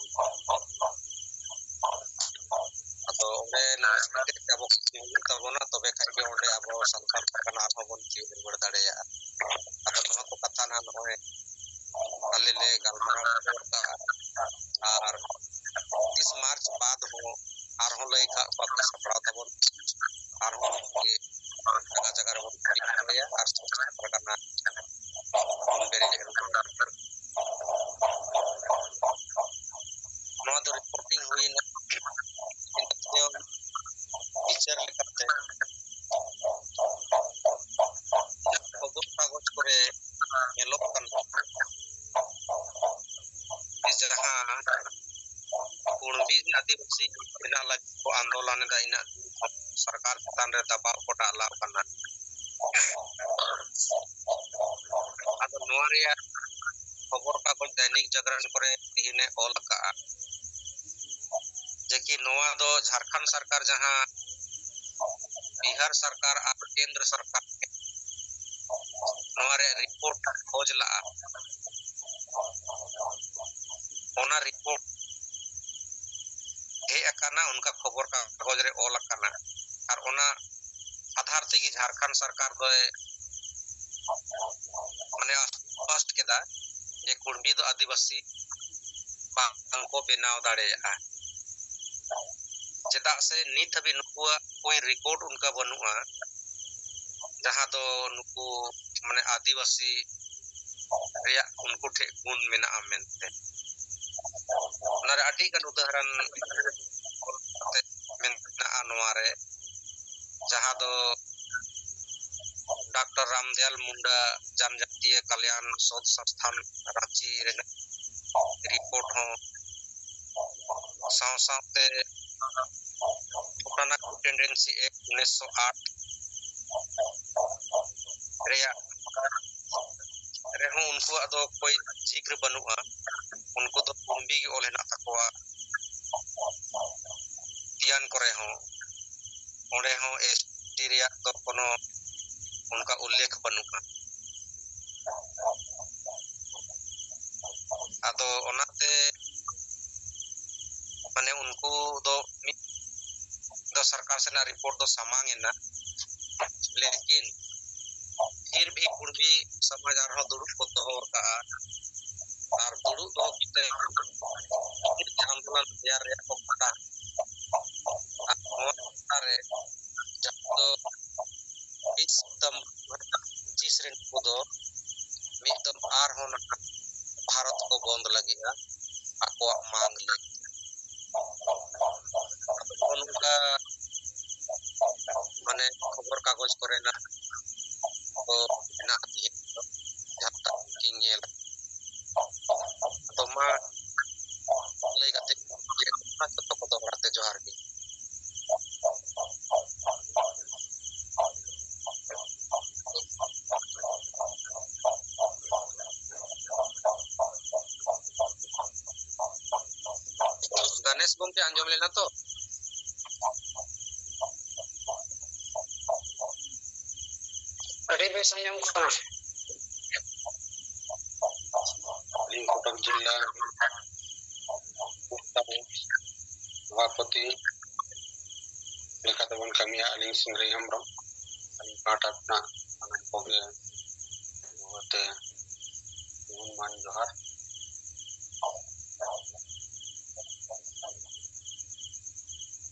ᱟᱫᱚ ᱚᱸᱰᱮ ᱱᱚᱣᱟ ᱪᱤᱠᱟᱹᱛᱮ ᱟᱵᱚ ᱠᱩᱥᱤ ᱦᱩᱭᱩᱜ ᱛᱟᱵᱚᱱᱟ, ᱛᱚᱵᱮ ᱠᱷᱟᱱ ᱜᱮ ᱚᱸᱰᱮ ᱟᱵᱚ ᱥᱟᱱᱛᱟᱲ ᱯᱟᱨᱜᱟᱱᱟ ᱟᱨᱦᱚᱸ ᱵᱚᱱ ᱡᱤᱣᱤᱫ ᱨᱩᱣᱟᱹᱲ ᱫᱟᱲᱮᱭᱟᱜᱼᱟ᱾ ᱟᱫᱚ ᱱᱚᱣᱟ ᱠᱚ ᱠᱟᱛᱷᱟ ᱱᱟᱦᱟᱜ ᱱᱚᱜᱼᱚᱭ ᱟᱞᱮ ᱞᱮ ᱜᱟᱞᱢᱟᱨᱟᱣ ᱨᱚᱯᱚᱲ ᱠᱟᱜᱼᱟ᱾ ᱟᱨ ᱛᱤᱥ ᱢᱟᱨᱪ ᱵᱟᱫ ᱦᱚᱸ ᱟᱨᱦᱚᱸ ᱞᱟᱹᱭ ᱠᱟᱜ ᱠᱚᱣᱟ ᱠᱚ, ᱥᱟᱯᱲᱟᱣ ᱛᱟᱵᱚᱱ ᱟᱨᱦᱚᱸ ᱜᱮ ᱡᱟᱭᱜᱟ ᱡᱟᱭᱜᱟ ᱨᱮᱵᱚᱱ ᱠᱟᱹᱢᱤ ᱫᱟᱲᱮᱭᱟᱜᱼᱟ ᱟᱨ ᱥᱟᱱᱛᱟᱲ ᱯᱟᱨᱜᱟᱱᱟ ᱵᱚᱱ ᱵᱮᱨᱮᱫ ᱨᱩᱣᱟᱹᱲᱟ᱾ ᱱᱚᱣᱟ ᱫᱚ ᱨᱤᱯᱳᱨᱴᱤᱝ ᱦᱩᱭᱱᱟ᱾ ᱤᱱᱟᱹ ᱛᱟᱭᱚᱢ ᱵᱤᱪᱟᱹᱨ ᱞᱮᱠᱟᱛᱮ ᱠᱷᱚᱵᱚᱨ ᱠᱟᱜᱚᱡᱽ ᱠᱚᱨᱮ ᱧᱮᱞᱚᱜ ᱠᱟᱱᱟ ᱡᱮ ᱡᱟᱦᱟᱸ ᱠᱩᱬᱵᱤ ᱟᱹᱫᱤᱵᱟᱹᱥᱤ ᱵᱮᱱᱟᱜ ᱞᱟᱹᱜᱤᱫ ᱠᱚ ᱟᱱᱫᱳᱞᱚᱱ ᱮᱫᱟ, ᱤᱱᱟᱹᱜ ᱫᱤᱱ ᱠᱷᱚᱱ ᱥᱚᱨᱠᱟᱨ ᱪᱮᱛᱟᱱ ᱨᱮ ᱫᱟᱵᱟᱣ ᱠᱚ ᱰᱟᱞᱟᱣ ᱠᱟᱱᱟ᱾ ᱟᱫᱚ ᱱᱚᱣᱟ ᱨᱮᱭᱟᱜ ᱠᱷᱚᱵᱚᱨ ᱠᱟᱜᱚᱡᱽ ᱫᱚᱭᱱᱤᱠ ᱡᱟᱜᱽᱨᱚᱱ ᱠᱚᱨᱮ ᱛᱮᱦᱮᱧ ᱮ ᱚᱞ ᱟᱠᱟᱫᱼᱟ ᱡᱮ ᱠᱤ ᱱᱚᱣᱟ ᱫᱚ ᱡᱷᱟᱲᱠᱷᱚᱸᱰ ᱥᱚᱨᱠᱟᱨ ᱡᱟᱦᱟᱸ ᱵᱤᱦᱟᱨ ᱥᱚᱨᱠᱟᱨ ᱟᱨ ᱠᱮᱱᱫᱨᱚ ᱥᱚᱨᱠᱟᱨ ᱱᱚᱣᱟ ᱨᱮᱭᱟᱜ ᱨᱤᱯᱳᱨᱴ ᱠᱷᱚᱡᱽ ᱞᱟᱜᱼᱟ, ᱚᱱᱟ ᱨᱤᱯᱳᱨᱴ ᱦᱮᱡ ᱟᱠᱟᱱᱟ, ᱚᱱᱠᱟ ᱠᱷᱚᱵᱚᱨ ᱠᱟᱜᱚᱡᱽ ᱨᱮ ᱚᱞ ᱟᱠᱟᱱᱟ᱾ ᱟᱨ ᱚᱱᱟ ᱟᱫᱷᱟᱨ ᱛᱮᱜᱮ ᱡᱷᱟᱲᱠᱷᱚᱸᱰ ᱥᱚᱨᱠᱟᱨ ᱫᱚᱭ ᱢᱟᱱᱮ ᱥᱯᱚᱥᱴ ᱠᱮᱫᱟ ᱡᱮ ᱠᱩᱬᱵᱤ ᱫᱚ ᱟᱹᱫᱤᱵᱟᱹᱥᱤ ᱵᱟᱝ ᱠᱚ ᱵᱮᱱᱟᱣ ᱫᱟᱲᱮᱭᱟᱜᱼᱟ᱾ ᱪᱮᱫᱟᱜ ᱥᱮ ᱱᱤᱛ ᱦᱟᱹᱵᱤᱡ ᱱᱩᱠᱩᱣᱟᱜ ᱠᱳᱭ ᱨᱮᱠᱚᱨᱰ ᱚᱱᱠᱟ ᱵᱟᱹᱱᱩᱜᱼᱟ, ᱡᱟᱦᱟᱸ ᱫᱚ ᱱᱩᱠᱩ ᱢᱟᱱᱮ ᱟᱹᱫᱤᱵᱟᱹᱥᱤ ᱨᱮᱭᱟᱜ ᱩᱱᱠᱩ ᱴᱷᱮᱱ ᱜᱩᱱ ᱢᱮᱱᱟᱜᱼᱟ ᱢᱮᱱᱛᱮ᱾ ᱚᱱᱟᱨᱮ ᱟᱹᱰᱤ ᱜᱟᱱ ᱩᱫᱟᱦᱚᱨᱚᱱ ᱢᱮᱱᱟᱜᱼᱟ ᱱᱚᱣᱟ ᱨᱮ, ᱡᱟᱦᱟᱸ ᱫᱚ ᱰᱟᱠᱛᱟᱨ ᱨᱟᱢᱫᱮᱣᱟᱞ ᱢᱩᱱᱰᱟ ᱡᱟᱱᱡᱟᱛᱤᱭᱚ ᱠᱟᱞᱭᱟᱱ ᱥᱳᱫᱷ ᱥᱚᱝᱥᱛᱷᱟᱱ ᱨᱟᱸᱪᱤ ᱨᱮᱱᱟᱜ ᱨᱤᱯᱳᱨᱴ ᱦᱚᱸ, ᱥᱟᱶ ᱥᱟᱶᱛᱮ ᱚᱴᱟᱱᱟᱠᱩ ᱴᱮᱱᱰᱮᱱᱥᱤ ᱮᱠᱴ ᱩᱱᱤᱥᱥᱚ ᱟᱴ ᱨᱮᱭᱟᱜ ᱨᱮᱦᱚᱸ ᱩᱱᱠᱩᱣᱟᱜ ᱫᱚ ᱚᱠᱚᱭ ᱡᱤᱠᱨ ᱵᱟᱹᱱᱩᱜᱼᱟ, ᱩᱱᱠᱩ ᱫᱚ ᱠᱩᱲᱵᱤ ᱜᱮ ᱚᱞ ᱦᱮᱱᱟᱜ ᱛᱟᱠᱚᱣᱟ᱾ ᱛᱤᱭᱟᱱ ᱠᱚᱨᱮ ᱦᱚᱸ, ᱚᱸᱰᱮ ᱦᱚᱸ ᱮᱥᱴᱤ ᱨᱮᱭᱟᱜ ᱫᱚ ᱠᱳᱱᱳ ᱚᱱᱠᱟ ᱩᱞᱞᱮᱠᱷ ᱵᱟᱹᱱᱩᱜᱼᱟ᱾ ᱟᱫᱚ ᱚᱱᱟᱛᱮ ᱢᱟᱱᱮ ᱩᱱᱠᱩ ᱫᱚ ᱢᱤᱫ ᱫᱚ ᱥᱚᱨᱠᱟᱨ ᱥᱮᱱᱟᱜ ᱨᱤᱯᱳᱨᱴ ᱫᱚ ᱥᱟᱢᱟᱝ ᱮᱱᱟ, ᱞᱮᱠᱤᱱ ᱯᱷᱤᱨ ᱵᱷᱤ ᱠᱩᱲᱵᱤ ᱥᱚᱢᱟᱡᱽ ᱟᱨᱦᱚᱸ ᱫᱩᱲᱩᱵ ᱠᱚ ᱫᱚᱦᱚ ᱟᱠᱟᱫᱼᱟ᱾ ᱟᱨ ᱫᱩᱲᱩᱵ ᱫᱚᱦᱚ ᱠᱟᱛᱮ ᱟᱱᱫᱳᱞᱚᱱ ᱛᱮᱭᱟᱨ ᱨᱮᱭᱟᱜ ᱠᱚ ᱠᱟᱛᱷᱟ᱾ ᱟᱨ ᱱᱚᱣᱟ ᱠᱟᱛᱷᱟ ᱨᱮ ᱡᱟᱦᱟᱸ ᱫᱚ ᱵᱤᱥ ᱥᱤᱛᱚᱢᱵᱚᱨ ᱯᱚᱸᱪᱤᱥ ᱨᱮ ᱱᱩᱠᱩ ᱫᱚ ᱢᱤᱫ ᱫᱚᱢ ᱟᱨᱦᱚᱸ ᱱᱟᱦᱟᱜ ᱵᱷᱟᱨᱚᱛ ᱠᱚ ᱵᱚᱱᱫ ᱞᱟᱹᱜᱤᱫᱼᱟ ᱟᱠᱚᱣᱟᱜ ᱢᱟᱝ ᱞᱟᱹᱜᱤᱫ᱾ ᱱᱚᱜᱼᱚ ᱱᱚᱝᱠᱟ ᱢᱟᱱᱮ ᱠᱷᱚᱵᱚᱨ ᱠᱟᱜᱚᱡᱽ ᱠᱚᱨᱮᱱᱟᱜ ᱠᱚ ᱢᱮᱱᱟᱜᱼᱟ, ᱛᱮᱦᱮᱧ ᱫᱚ ᱡᱷᱟᱱᱛᱟ ᱠᱤᱱ ᱧᱮᱞ᱾ ᱟᱫᱚ ᱢᱟ ᱞᱟᱹᱭ ᱠᱟᱛᱮ ᱡᱚᱛᱚ ᱠᱚ ᱫᱚᱦᱲᱟ ᱛᱮ ᱡᱚᱦᱟᱨ ᱜᱮ᱾ ᱜᱟᱱᱮᱥ ᱜᱚᱢᱠᱮ ᱟᱸᱡᱚᱢ ᱞᱮᱱᱟ ᱛᱚ? ᱟᱹᱰᱤ ᱵᱮᱥ ᱟᱸᱡᱚᱢ ᱠᱟᱱᱟ᱾ ᱟᱹᱞᱤᱧ ᱠᱚᱴᱚᱠ ᱡᱤᱞᱟ ᱥᱚᱵᱷᱟᱯᱚᱛᱤ ᱞᱮᱠᱟᱛᱮᱵᱚᱱ ᱠᱟᱹᱢᱤᱭᱟ᱾ ᱟᱹᱞᱤᱧ ᱥᱤᱝᱨᱟᱹᱭ ᱦᱮᱢᱵᱨᱚᱢ, ᱟᱹᱞᱤᱧ ᱯᱟᱦᱴᱟ ᱠᱷᱚᱱᱟᱜ ᱥᱟᱱᱟᱢ ᱠᱚᱜᱮ ᱱᱚᱣᱟᱛᱮ ᱜᱩᱱᱢᱟᱱ ᱡᱚᱦᱟᱨ᱾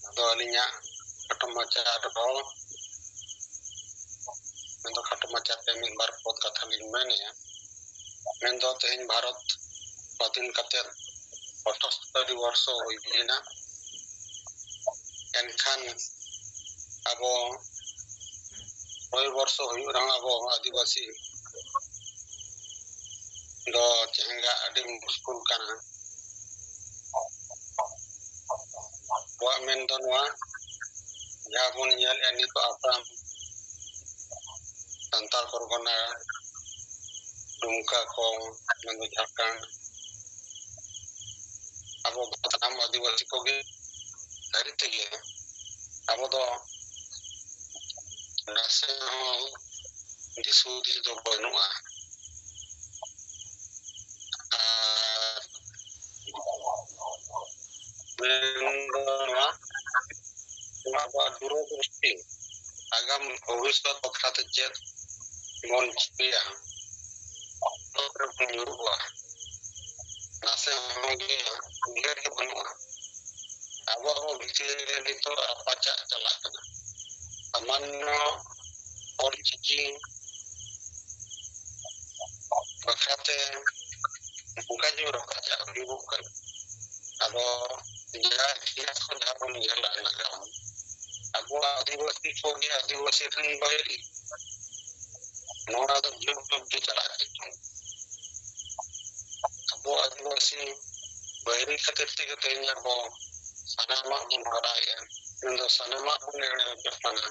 ᱟᱫᱚ ᱟᱹᱞᱤᱧᱟᱜ ᱠᱷᱟᱴᱚ ᱢᱟᱪᱷᱟ ᱨᱚᱲ, ᱢᱮᱱᱫᱚ ᱠᱷᱟᱴᱚ ᱢᱟᱪᱷᱟᱛᱮ ᱢᱤᱫ ᱵᱟᱨ ᱯᱚᱫ ᱠᱟᱛᱷᱟ ᱞᱤᱧ ᱢᱮᱱᱮᱜᱼᱟ᱾ ᱢᱮᱱᱫᱚ ᱛᱮᱦᱮᱧ ᱵᱷᱟᱨᱚᱛ ᱥᱟᱹᱫᱷᱤᱱ ᱠᱟᱛᱮ ᱯᱚᱸᱪᱟᱛᱛᱳᱨ ᱵᱚᱨᱥᱚ ᱦᱩᱭ ᱮᱱᱟ᱾ ᱮᱱᱠᱷᱟᱱ ᱟᱵᱚ ᱥᱚᱭ ᱵᱚᱨᱥᱚ ᱦᱩᱭᱩᱜ ᱨᱮᱦᱚᱸ ᱟᱵᱚ ᱟᱹᱫᱤᱵᱟᱹᱥᱤ ᱫᱚ ᱪᱮᱦᱮᱸᱜᱟ ᱟᱹᱰᱤ ᱢᱩᱥᱠᱤᱞ ᱠᱟᱱᱟ᱾ ᱟᱵᱚᱣᱟᱜ ᱢᱮᱱ ᱫᱚ ᱱᱚᱣᱟ, ᱡᱟᱦᱟᱸ ᱵᱚᱱ ᱧᱮᱞᱮᱫᱼᱟ ᱱᱤᱛᱚᱜ ᱟᱥᱟᱢ, ᱥᱟᱱᱛᱟᱲ ᱯᱚᱨᱜᱚᱱᱟ, ᱰᱩᱢᱠᱟ ᱠᱚ, ᱢᱮᱱᱫᱚ ᱡᱷᱟᱲᱠᱷᱚᱸᱰ, ᱟᱵᱚ ᱥᱟᱱᱟᱢ ᱟᱹᱫᱤᱵᱟᱹᱥᱤ ᱠᱚᱜᱮ ᱥᱟᱹᱨᱤ ᱛᱮᱜᱮ ᱟᱵᱚ ᱫᱚ ᱱᱟᱥᱮ ᱦᱚᱸ ᱫᱤᱥ ᱦᱩᱫᱤᱥ ᱫᱚ ᱵᱟᱹᱱᱩᱜᱼᱟ᱾ ᱟᱨ ᱢᱮᱱ ᱫᱚ ᱱᱚᱣᱟ, ᱱᱚᱣᱟ ᱟᱵᱚᱣᱟᱜ ᱫᱩᱨᱚᱫᱨᱤᱥᱴᱤ, ᱟᱜᱟᱢ ᱵᱷᱚᱵᱤᱥᱥᱚᱛ ᱵᱟᱠᱷᱨᱟ ᱛᱮ ᱪᱮᱫ ᱵᱚᱱ ᱪᱤᱠᱟᱹᱭᱟ, ᱚᱱᱟ ᱠᱚᱨᱮ ᱵᱚᱱ ᱧᱩᱨᱩᱜᱼᱟ᱾ ᱱᱟᱥᱮ ᱦᱚᱸ ᱜᱮ ᱩᱭᱦᱟᱹᱨ ᱜᱮ ᱵᱟᱹᱱᱩᱜᱼᱟ᱾ ᱟᱵᱚ ᱟᱵᱚ ᱵᱷᱤᱛᱤᱨ ᱨᱮ ᱱᱤᱛᱚᱜ ᱨᱟᱯᱟᱪᱟᱜ ᱪᱟᱞᱟᱜ ᱠᱟᱱᱟ᱾ ᱥᱟᱢᱟᱱᱱᱚ ᱚᱞ ᱪᱤᱠᱤ ᱵᱟᱠᱷᱨᱟᱛᱮ ᱱᱚᱝᱠᱟ ᱡᱮ ᱨᱟᱯᱟᱪᱟᱜ ᱦᱩᱭᱩᱜᱚᱜ ᱠᱟᱱᱟ᱾ ᱟᱫᱚ ᱡᱟᱦᱟᱸ ᱤᱛᱤᱦᱟᱥ ᱠᱚ ᱡᱟᱦᱟᱸ ᱵᱚᱱ ᱧᱮᱞᱟ ᱱᱟᱜᱟᱢ, ᱟᱵᱚ ᱟᱹᱫᱤᱵᱟᱹᱥᱤ ᱠᱚᱜᱮ ᱟᱹᱫᱤᱵᱟᱹᱥᱤ ᱨᱮᱱ ᱵᱟᱹᱭᱨᱤ, ᱱᱚᱣᱟ ᱫᱚ ᱡᱩᱜᱽ ᱡᱩᱜᱽ ᱜᱮ ᱪᱟᱞᱟᱜ ᱠᱟᱱᱟ᱾ ᱟᱵᱚ ᱟᱹᱫᱤᱵᱟᱹᱥᱤ ᱵᱟᱹᱭᱨᱤ ᱠᱷᱟᱹᱛᱤᱨ ᱛᱮᱜᱮ ᱛᱮᱦᱮᱧ ᱟᱵᱚ ᱥᱟᱱᱟᱢᱟᱜ ᱵᱚᱱ ᱦᱟᱨᱟᱭᱮᱫᱼᱟ, ᱢᱮᱱᱫᱚ ᱥᱟᱱᱟᱢᱟᱜ ᱵᱚᱱ ᱮᱲᱮ ᱦᱚᱪᱚᱜ ᱠᱟᱱᱟ᱾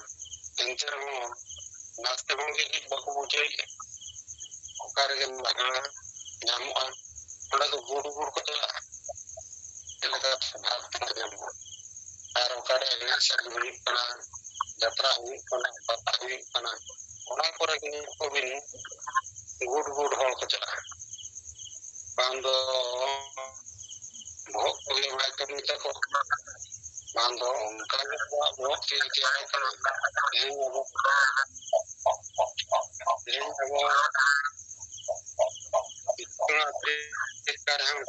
ᱮᱱᱛᱮ ᱨᱮᱦᱚᱸ ᱱᱟᱥᱮ ᱦᱚᱸ ᱜᱮ ᱵᱟᱠᱚ ᱵᱩᱡᱷᱟᱹᱣᱮᱫᱼᱟ᱾ ᱚᱠᱟ ᱨᱮᱜᱮ ᱞᱟᱜᱽᱬᱮ ᱧᱟᱢᱚᱜᱼᱟ, ᱚᱸᱰᱮ ᱫᱚ ᱜᱩᱰ ᱜᱩᱰ ᱠᱚ ᱪᱟᱞᱟᱜᱼᱟ᱾ ᱪᱮᱫ ᱞᱮᱠᱟ ᱵᱷᱟᱜᱽ ᱛᱮ ᱧᱟᱢᱚᱜᱼᱟ? ᱟᱨ ᱚᱠᱟᱨᱮ ᱮᱱᱮᱡ ᱥᱮᱨᱮᱧ ᱦᱩᱭᱩᱜ ᱠᱟᱱᱟ, ᱡᱟᱛᱨᱟ ᱦᱩᱭᱩᱜ ᱠᱟᱱᱟ, ᱯᱟᱛᱟ ᱦᱩᱭᱩᱜ ᱠᱟᱱᱟ, ᱚᱱᱟ ᱠᱚᱨᱮ ᱜᱮ ᱧᱮᱞ ᱠᱚᱵᱤᱱ ᱜᱩᱰ ᱜᱩᱰ ᱦᱚᱲ ᱠᱚ ᱪᱟᱞᱟᱜᱼᱟ᱾ ᱵᱟᱝ ᱫᱚ ᱵᱚᱦᱚᱜ ᱠᱚᱜᱮ ᱵᱟᱭ ᱠᱟᱹᱢᱤ ᱛᱟᱠᱚ, ᱵᱟᱝ ᱫᱚ ᱚᱱᱠᱟ ᱜᱮ ᱟᱵᱚᱣᱟᱜ ᱵᱚᱦᱚᱜ ᱛᱤ ᱡᱟᱸᱜᱟ ᱠᱟᱱᱟ᱾ ᱛᱮᱦᱮᱧ ᱟᱵᱚ, ᱛᱮᱦᱮᱧ ᱟᱵᱚ ᱫᱚᱠᱠᱷᱤᱱ ᱟᱯᱷᱨᱤᱠᱟ ᱨᱮᱦᱚᱸ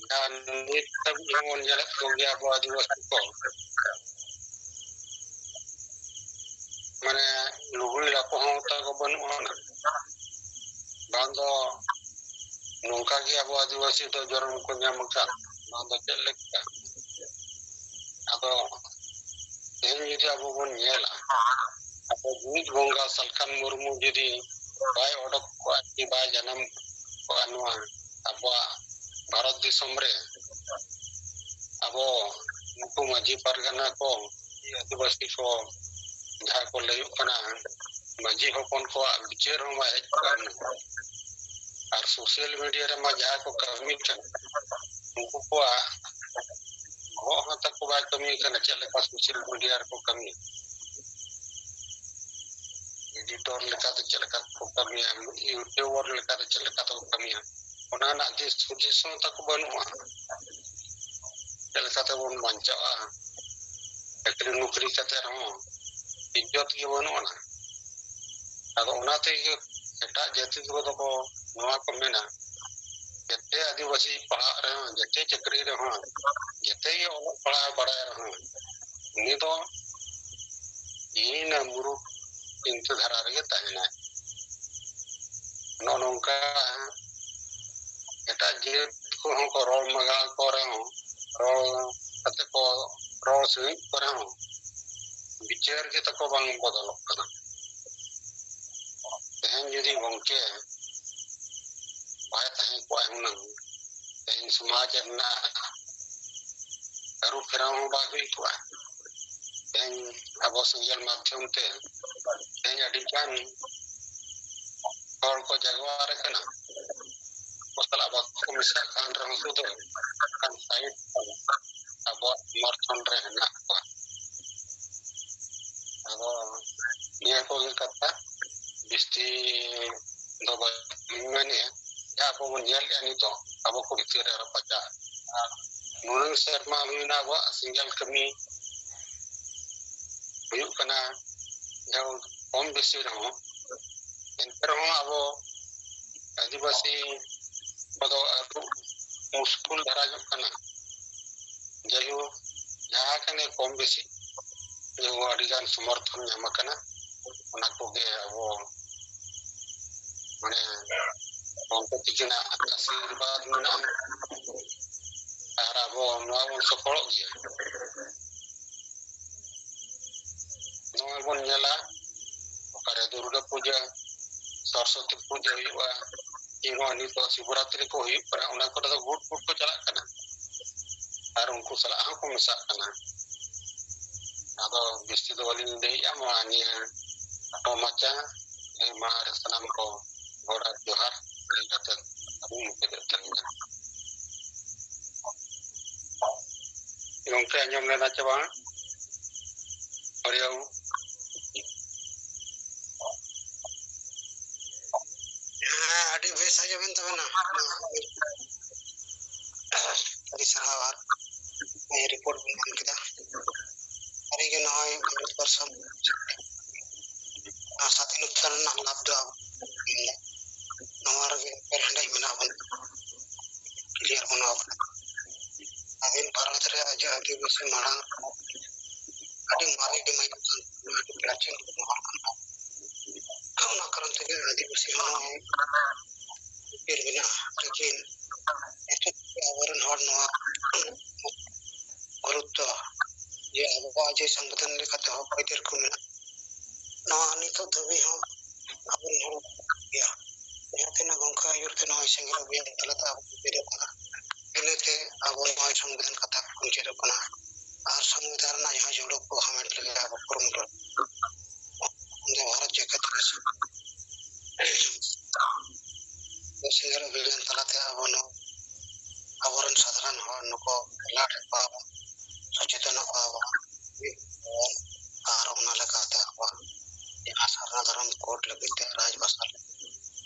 ᱡᱟᱦᱟᱸ ᱱᱤᱛ ᱫᱷᱟᱹᱵᱤᱡ ᱦᱚᱸᱵᱚᱱ ᱧᱮᱞᱮᱫ ᱠᱚᱜᱮᱭᱟ ᱟᱵᱚ ᱟᱹᱫᱤᱵᱟᱹᱥᱤ ᱠᱚ, ᱢᱟᱱᱮ ᱞᱩᱜᱽᱲᱤ ᱞᱟᱯᱚ ᱦᱚᱸ ᱛᱟᱠᱚ ᱵᱟᱹᱱᱩᱜᱼᱟ᱾ ᱵᱟᱝ ᱫᱚ ᱱᱚᱝᱠᱟ ᱜᱮ ᱟᱵᱚ ᱟᱹᱫᱤᱵᱟᱹᱥᱤ ᱫᱚ ᱡᱚᱱᱚᱢ ᱠᱚ ᱧᱟᱢ ᱟᱠᱟᱫ, ᱱᱚᱣᱟ ᱫᱚ ᱪᱮᱫ ᱞᱮᱠᱟ? ᱟᱫᱚ ᱛᱮᱦᱮᱧ ᱡᱩᱫᱤ ᱟᱵᱚ ᱵᱚᱱ ᱧᱮᱞᱟ, ᱟᱵᱚ ᱡᱩᱢᱤᱫ ᱵᱚᱸᱜᱟ ᱥᱟᱞᱠᱷᱟᱱ ᱢᱩᱨᱢᱩ ᱡᱩᱫᱤ ᱵᱟᱭ ᱚᱰᱚᱠ ᱠᱚᱜᱼᱟ ᱠᱤ ᱵᱟᱭ ᱡᱟᱱᱟᱢ ᱠᱚᱜᱼᱟ ᱱᱚᱣᱟ ᱟᱵᱚᱣᱟᱜ ᱵᱷᱟᱨᱚᱛ ᱫᱤᱥᱚᱢ ᱨᱮ, ᱟᱵᱚ ᱱᱩᱠᱩ ᱢᱟᱹᱡᱷᱤ ᱯᱟᱨᱜᱟᱱᱟ ᱠᱚ, ᱟᱹᱫᱤᱵᱟᱹᱥᱤ ᱠᱚ, ᱡᱟᱦᱟᱸ ᱠᱚ ᱞᱟᱹᱭᱚᱜ ᱠᱟᱱᱟ, ᱢᱟᱹᱡᱷᱤ ᱦᱚᱯᱚᱱ ᱠᱚᱣᱟᱜ ᱵᱤᱪᱟᱹᱨ ᱦᱚᱸ ᱵᱟᱭ ᱦᱮᱡ ᱠᱚᱜᱼᱟ᱾ ᱟᱨ ᱥᱳᱥᱟᱞ ᱢᱤᱰᱤᱭᱟ ᱨᱮᱢᱟ ᱡᱟᱦᱟᱸ ᱠᱚ ᱠᱟᱹᱢᱤ ᱠᱟᱱᱟ, ᱩᱱᱠᱩ ᱠᱚᱣᱟᱜ ᱵᱚᱦᱚᱜ ᱦᱚᱸ ᱛᱟᱠᱚ ᱵᱟᱭ ᱠᱟᱹᱢᱤ ᱠᱟᱱᱟ, ᱪᱮᱫ ᱞᱮᱠᱟ ᱥᱳᱥᱟᱞ ᱢᱤᱰᱤᱭᱟ ᱨᱮᱠᱚ ᱠᱟᱹᱢᱤ, ᱮᱰᱤᱴᱚᱨ ᱞᱮᱠᱟᱛᱮ ᱪᱮᱫ ᱞᱮᱠᱟ ᱠᱚ ᱠᱟᱹᱢᱤᱭᱟ, ᱤᱭᱩᱴᱩᱵᱟᱨ ᱞᱮᱠᱟᱛᱮ ᱪᱮᱫ ᱞᱮᱠᱟ ᱛᱮᱠᱚ ᱠᱟᱹᱢᱤᱭᱟ, ᱚᱱᱟ ᱨᱮᱱᱟᱜ ᱫᱤᱥ ᱦᱩᱫᱤᱥ ᱦᱚᱸ ᱛᱟᱠᱚ ᱵᱟᱹᱱᱩᱜᱼᱟ᱾ ᱪᱮᱫ ᱞᱮᱠᱟ ᱛᱮᱵᱚᱱ ᱵᱟᱧᱪᱟᱜᱼᱟ, ᱪᱟᱹᱠᱨᱤ ᱱᱚᱠᱨᱤ ᱠᱟᱛᱮ ᱨᱮᱦᱚᱸ ᱤᱡᱽᱡᱚᱛ ᱜᱮ ᱵᱟᱹᱱᱩᱜ ᱟᱱᱟ᱾ ᱟᱫᱚ ᱚᱱᱟ ᱛᱮᱜᱮ ᱮᱴᱟᱜ ᱡᱟᱹᱛᱤ ᱠᱚᱫᱚ ᱠᱚ ᱱᱚᱣᱟ ᱠᱚ ᱢᱮᱱᱟ, ᱡᱮᱛᱮ ᱟᱹᱫᱤᱵᱟᱹᱥᱤ ᱯᱟᱲᱦᱟᱜ ᱨᱮᱦᱚᱸ, ᱡᱮᱛᱮ ᱪᱟᱹᱠᱨᱤ ᱨᱮᱦᱚᱸ, ᱡᱮᱛᱮ ᱜᱮ ᱚᱞᱚᱜ ᱯᱟᱲᱦᱟᱜ ᱵᱟᱲᱟᱭ ᱨᱮᱦᱚᱸ, ᱩᱱᱤ ᱫᱚ ᱦᱤᱱᱟᱹ ᱢᱩᱨᱩᱠ ᱪᱤᱱᱛᱟᱹ ᱫᱷᱟᱨᱟ ᱨᱮᱜᱮ ᱛᱟᱦᱮᱱᱟᱭ᱾ ᱱᱚᱜᱼᱚ ᱱᱚᱝᱠᱟ ᱮᱴᱟᱜ ᱡᱟᱹᱛ ᱠᱚᱦᱚᱸ ᱠᱚ ᱨᱚᱲ ᱢᱟᱜᱟ ᱠᱚ ᱨᱮᱦᱚᱸ, ᱨᱚᱲ ᱠᱟᱛᱮ ᱠᱚ ᱨᱚᱲ ᱥᱤᱬᱤᱡ ᱠᱚ ᱨᱮᱦᱚᱸ ᱵᱤᱪᱟᱹᱨ ᱜᱮ ᱛᱟᱠᱚ ᱵᱟᱝ ᱵᱚᱫᱚᱞᱚᱜ ᱠᱟᱱᱟ᱾ ᱛᱮᱦᱮᱧ ᱡᱩᱫᱤ ᱜᱚᱢᱠᱮ ᱵᱟᱭ ᱛᱟᱦᱮᱸ ᱠᱚᱜᱼᱟ ᱦᱩᱱᱟᱹᱝ, ᱛᱮᱦᱮᱧ ᱥᱚᱢᱟᱡᱽ ᱨᱮᱱᱟᱜ ᱟᱹᱨᱩ ᱯᱷᱮᱨᱟᱣ ᱦᱚᱸ ᱵᱟᱭ ᱦᱩᱭ ᱠᱚᱜᱼᱟ᱾ ᱛᱮᱦᱮᱧ ᱟᱵᱚ ᱥᱮᱸᱜᱮᱞ ᱢᱟᱫᱽᱫᱷᱚᱢ ᱛᱮ ᱛᱮᱦᱮᱧ ᱟᱹᱰᱤ ᱜᱟᱱ ᱦᱚᱲ ᱠᱚ ᱡᱟᱜᱣᱟᱨ ᱟᱠᱟᱱᱟ᱾ ᱟᱠᱚ ᱥᱟᱞᱟᱜ ᱵᱟᱠᱚ ᱢᱮᱥᱟᱜ ᱠᱟᱱ ᱨᱮᱦᱚᱸ ᱥᱩᱫᱷᱟᱹ ᱠᱷᱟᱱ ᱥᱟᱭᱤᱰ ᱠᱷᱚᱱ ᱟᱵᱚᱣᱟᱜ ᱥᱚᱢᱚᱨᱛᱷᱚᱱ ᱨᱮ ᱦᱮᱱᱟᱜ ᱠᱚᱣᱟ᱾ ᱟᱫᱚ ᱱᱤᱭᱟᱹ ᱠᱚᱜᱮ ᱠᱟᱛᱷᱟ, ᱵᱤᱥᱛᱤ ᱫᱚ ᱵᱟᱹᱧ ᱢᱮᱱᱮᱫᱼᱟ᱾ ᱡᱟᱦᱟᱸ ᱟᱵᱚ ᱵᱚᱱ ᱧᱮᱞᱮᱫᱼᱟ ᱱᱤᱛᱚᱜ ᱟᱵᱚ ᱠᱚ ᱵᱷᱤᱛᱤᱨ ᱨᱮ ᱨᱟᱯᱟᱪᱟᱜ, ᱟᱨ ᱱᱩᱱᱟᱹᱝ ᱥᱮᱨᱢᱟ ᱦᱩᱭᱱᱟ ᱟᱵᱚᱣᱟᱜ ᱥᱮᱸᱜᱮᱞ ᱠᱟᱹᱢᱤ ᱦᱩᱭᱩᱜ ᱠᱟᱱᱟ, ᱡᱟᱦᱟᱸ ᱠᱚᱢ ᱵᱮᱥᱤ ᱨᱮᱦᱚᱸ, ᱮᱱᱛᱮ ᱨᱮᱦᱚᱸ ᱟᱵᱚ ᱟᱹᱫᱤᱵᱟᱹᱥᱤ ᱠᱚᱫᱚ ᱟᱹᱨᱩ ᱢᱩᱥᱠᱩᱞ ᱫᱷᱟᱨᱟ ᱧᱚᱜ ᱠᱟᱱᱟ᱾ ᱡᱟᱭᱦᱳᱠ, ᱡᱟᱦᱟᱸ ᱠᱟᱱ ᱜᱮ ᱠᱚᱢ ᱵᱮᱥᱤ ᱡᱮ ᱟᱹᱰᱤ ᱜᱟᱱ ᱥᱚᱢᱚᱨᱛᱷᱚᱱ ᱧᱟᱢ ᱟᱠᱟᱱᱟ, ᱚᱱᱟ ᱠᱚᱜᱮ ᱟᱵᱚ ᱢᱟᱱᱮ ᱜᱚᱢᱠᱮ ᱛᱤᱠᱤᱱᱟᱜ ᱟᱥᱤᱨᱵᱟᱫᱽ ᱢᱮᱱᱟᱜᱼᱟ᱾ ᱟᱨ ᱟᱵᱚ ᱱᱚᱣᱟ ᱵᱚᱱ ᱥᱚᱯᱷᱚᱞᱚᱜ ᱜᱮᱭᱟ᱾ ᱱᱚᱜᱼᱚᱭ ᱵᱚᱱ ᱧᱮᱞᱟ, ᱚᱠᱟᱨᱮ ᱫᱩᱨᱜᱟᱹ ᱯᱩᱡᱟᱹ, ᱥᱚᱨᱚᱥᱚᱛᱤ ᱯᱩᱡᱟᱹ ᱦᱩᱭᱩᱜᱼᱟ, ᱠᱤ ᱱᱚᱜᱼᱚᱭ ᱱᱤᱛᱚᱜ ᱥᱤᱵᱚᱨᱟᱛᱨᱤ ᱠᱚ ᱦᱩᱭᱩᱜ ᱠᱟᱱᱟ, ᱚᱱᱟ ᱠᱚᱨᱮ ᱫᱚ ᱜᱩᱴ ᱜᱩᱴ ᱠᱚ ᱪᱟᱞᱟᱜ ᱠᱟᱱᱟ᱾ ᱟᱨ ᱩᱱᱠᱩ ᱥᱟᱞᱟᱜ ᱦᱚᱸᱠᱚ ᱢᱮᱥᱟᱜ ᱠᱟᱱᱟ᱾ ᱟᱫᱚ ᱵᱮᱥᱤ ᱫᱚ ᱵᱟᱹᱞᱤᱧ ᱞᱟᱹᱭᱮᱜᱼᱟ, ᱢᱟ ᱱᱤᱭᱟᱹ ᱠᱷᱟᱴᱚ ᱢᱟᱪᱷᱟ ᱞᱟᱹᱭ ᱢᱟ ᱨᱮ ᱥᱟᱱᱟᱢ ᱠᱚ ᱜᱚᱰ ᱟᱨ ᱡᱚᱦᱟᱨ ᱞᱟᱹᱭ ᱠᱟᱛᱮ ᱟᱹᱞᱤᱧ ᱢᱩᱪᱟᱹᱫᱮᱫ ᱛᱟᱹᱞᱤᱧᱟ᱾ ᱜᱚᱢᱠᱮ ᱟᱸᱡᱚᱢ ᱞᱮᱱᱟ ᱪᱮ ᱵᱟᱝ? ᱦᱚᱨᱤ ᱵᱟᱹᱵᱩ᱾ ᱦᱮᱸ, ᱟᱹᱰᱤ ᱵᱮᱥ ᱟᱸᱡᱚᱢᱮᱱ ᱛᱟᱵᱮᱱᱟ᱾ ᱟᱹᱰᱤ ᱥᱟᱨᱦᱟᱣ ᱟᱨ ᱨᱤᱯᱳᱨᱴ ᱵᱮᱱ ᱮᱢ ᱠᱮᱫᱟ᱾ ᱥᱟᱹᱨᱤᱜᱮ ᱱᱚᱜᱼᱚᱭ ᱵᱷᱟᱨᱚᱛ ᱵᱚᱨᱥᱚ ᱥᱟᱫᱷᱤᱱᱚᱛᱟ ᱨᱮᱱᱟᱜ ᱞᱟᱵᱷ ᱫᱚ ᱟᱵᱚ ᱱᱚᱣᱟ ᱨᱮᱜᱮ ᱮᱯᱮᱨ ᱦᱮᱸᱰᱮᱡ ᱢᱮᱱᱟᱜ ᱵᱚᱱᱟ, ᱠᱞᱤᱭᱟᱨ ᱵᱟᱹᱱᱩᱜ ᱵᱚᱱᱟ᱾ ᱥᱟᱫᱷᱤᱱ ᱵᱷᱟᱨᱚᱛ ᱨᱮ ᱟᱡᱟᱜ ᱟᱹᱫᱤᱵᱟᱹᱥᱤ ᱢᱟᱲᱟᱝ ᱟᱹᱰᱤ ᱢᱟᱨᱮ ᱜᱮ ᱢᱟᱭᱟᱢ ᱠᱟᱱ ᱛᱟᱵᱚᱱᱟ, ᱟᱹᱰᱤ ᱯᱨᱟᱪᱤᱱ ᱦᱚᱲ ᱠᱟᱱ ᱛᱟᱵᱚᱱᱟ᱾ ᱚᱱᱟ ᱠᱟᱨᱚᱱ ᱛᱮᱜᱮ ᱟᱹᱫᱤᱵᱟᱹᱥᱤ ᱦᱚᱸ ᱱᱚᱜᱼᱚᱭ ᱩᱭᱦᱟᱹᱨ ᱢᱮᱱᱟᱜᱼᱟ᱾ ᱞᱮᱠᱤᱱ ᱱᱤᱛᱚᱜ ᱟᱵᱚᱨᱮᱱ ᱦᱚᱲ ᱱᱚᱣᱟ ᱜᱩᱨᱩᱛᱛᱚ ᱡᱮ ᱟᱵᱚᱣᱟᱜ ᱡᱮ ᱥᱚᱝᱵᱤᱫᱷᱟᱱ ᱞᱮᱠᱟᱛᱮ ᱦᱚᱠ ᱟᱹᱭᱫᱟᱹᱨ ᱠᱚ ᱢᱮᱱᱟᱜᱼᱟ, ᱱᱚᱣᱟ ᱱᱤᱛᱚᱜ ᱫᱷᱟᱹᱵᱤᱡ ᱦᱚᱸ ᱟᱵᱚᱨᱮᱱ ᱦᱚᱲ ᱜᱮᱭᱟ᱾ ᱡᱟᱦᱟᱸ ᱛᱤᱱᱟᱹᱜ ᱜᱚᱝᱠᱮ ᱟᱹᱭᱩᱨ ᱛᱮ ᱱᱚᱜᱼᱚᱭ ᱥᱮᱸᱜᱮᱞ ᱚᱵᱷᱤᱭᱟᱱ ᱛᱟᱞᱟᱛᱮ ᱟᱵᱚ ᱵᱚᱱ ᱪᱮᱫᱚᱜ ᱠᱟᱱᱟ, ᱤᱱᱟᱹᱛᱮ ᱟᱵᱚ ᱱᱚᱜᱼᱚᱭ ᱥᱚᱝᱵᱤᱫᱷᱟᱱ ᱠᱟᱛᱷᱟ ᱠᱚᱵᱚᱱ ᱪᱮᱫᱚᱜ ᱠᱟᱱᱟ ᱟᱨ ᱥᱚᱝᱵᱤᱫᱷᱟᱱ ᱨᱮᱱᱟᱜ ᱡᱟᱦᱟᱸ ᱡᱩᱲᱩ ᱠᱚ ᱦᱟᱢᱮᱴ ᱞᱟᱹᱜᱤᱫ ᱟᱵᱚ ᱠᱩᱨᱩᱢᱩᱴᱩ ᱵᱷᱟᱨᱚᱛ ᱡᱟᱠᱟᱛ ᱨᱮ ᱥᱮᱸᱜᱮᱞ ᱚᱵᱷᱤᱭᱟᱱ ᱛᱟᱞᱟᱛᱮ ᱟᱵᱚ ᱱᱚᱣᱟ ᱟᱵᱚᱨᱮᱱ ᱥᱟᱫᱷᱟᱨᱚᱱ ᱦᱚᱲ ᱱᱩᱠᱩ ᱮᱞᱟᱨᱴ ᱮᱫ ᱠᱚᱣᱟ ᱵᱚᱱ, ᱥᱚᱪᱮᱛᱚᱱᱚᱜ ᱠᱚᱣᱟ ᱵᱚᱱ, ᱟᱨ ᱚᱱᱟ ᱞᱮᱠᱟᱛᱮ ᱟᱵᱚᱣᱟᱜ ᱡᱟᱦᱟᱸ ᱥᱟᱨᱱᱟ ᱫᱷᱚᱨᱚᱢ ᱠᱳᱰ ᱞᱟᱹᱜᱤᱫ ᱛᱮ ᱨᱟᱡᱽ ᱵᱷᱟᱥᱟ ᱞᱟᱹᱜᱤᱫ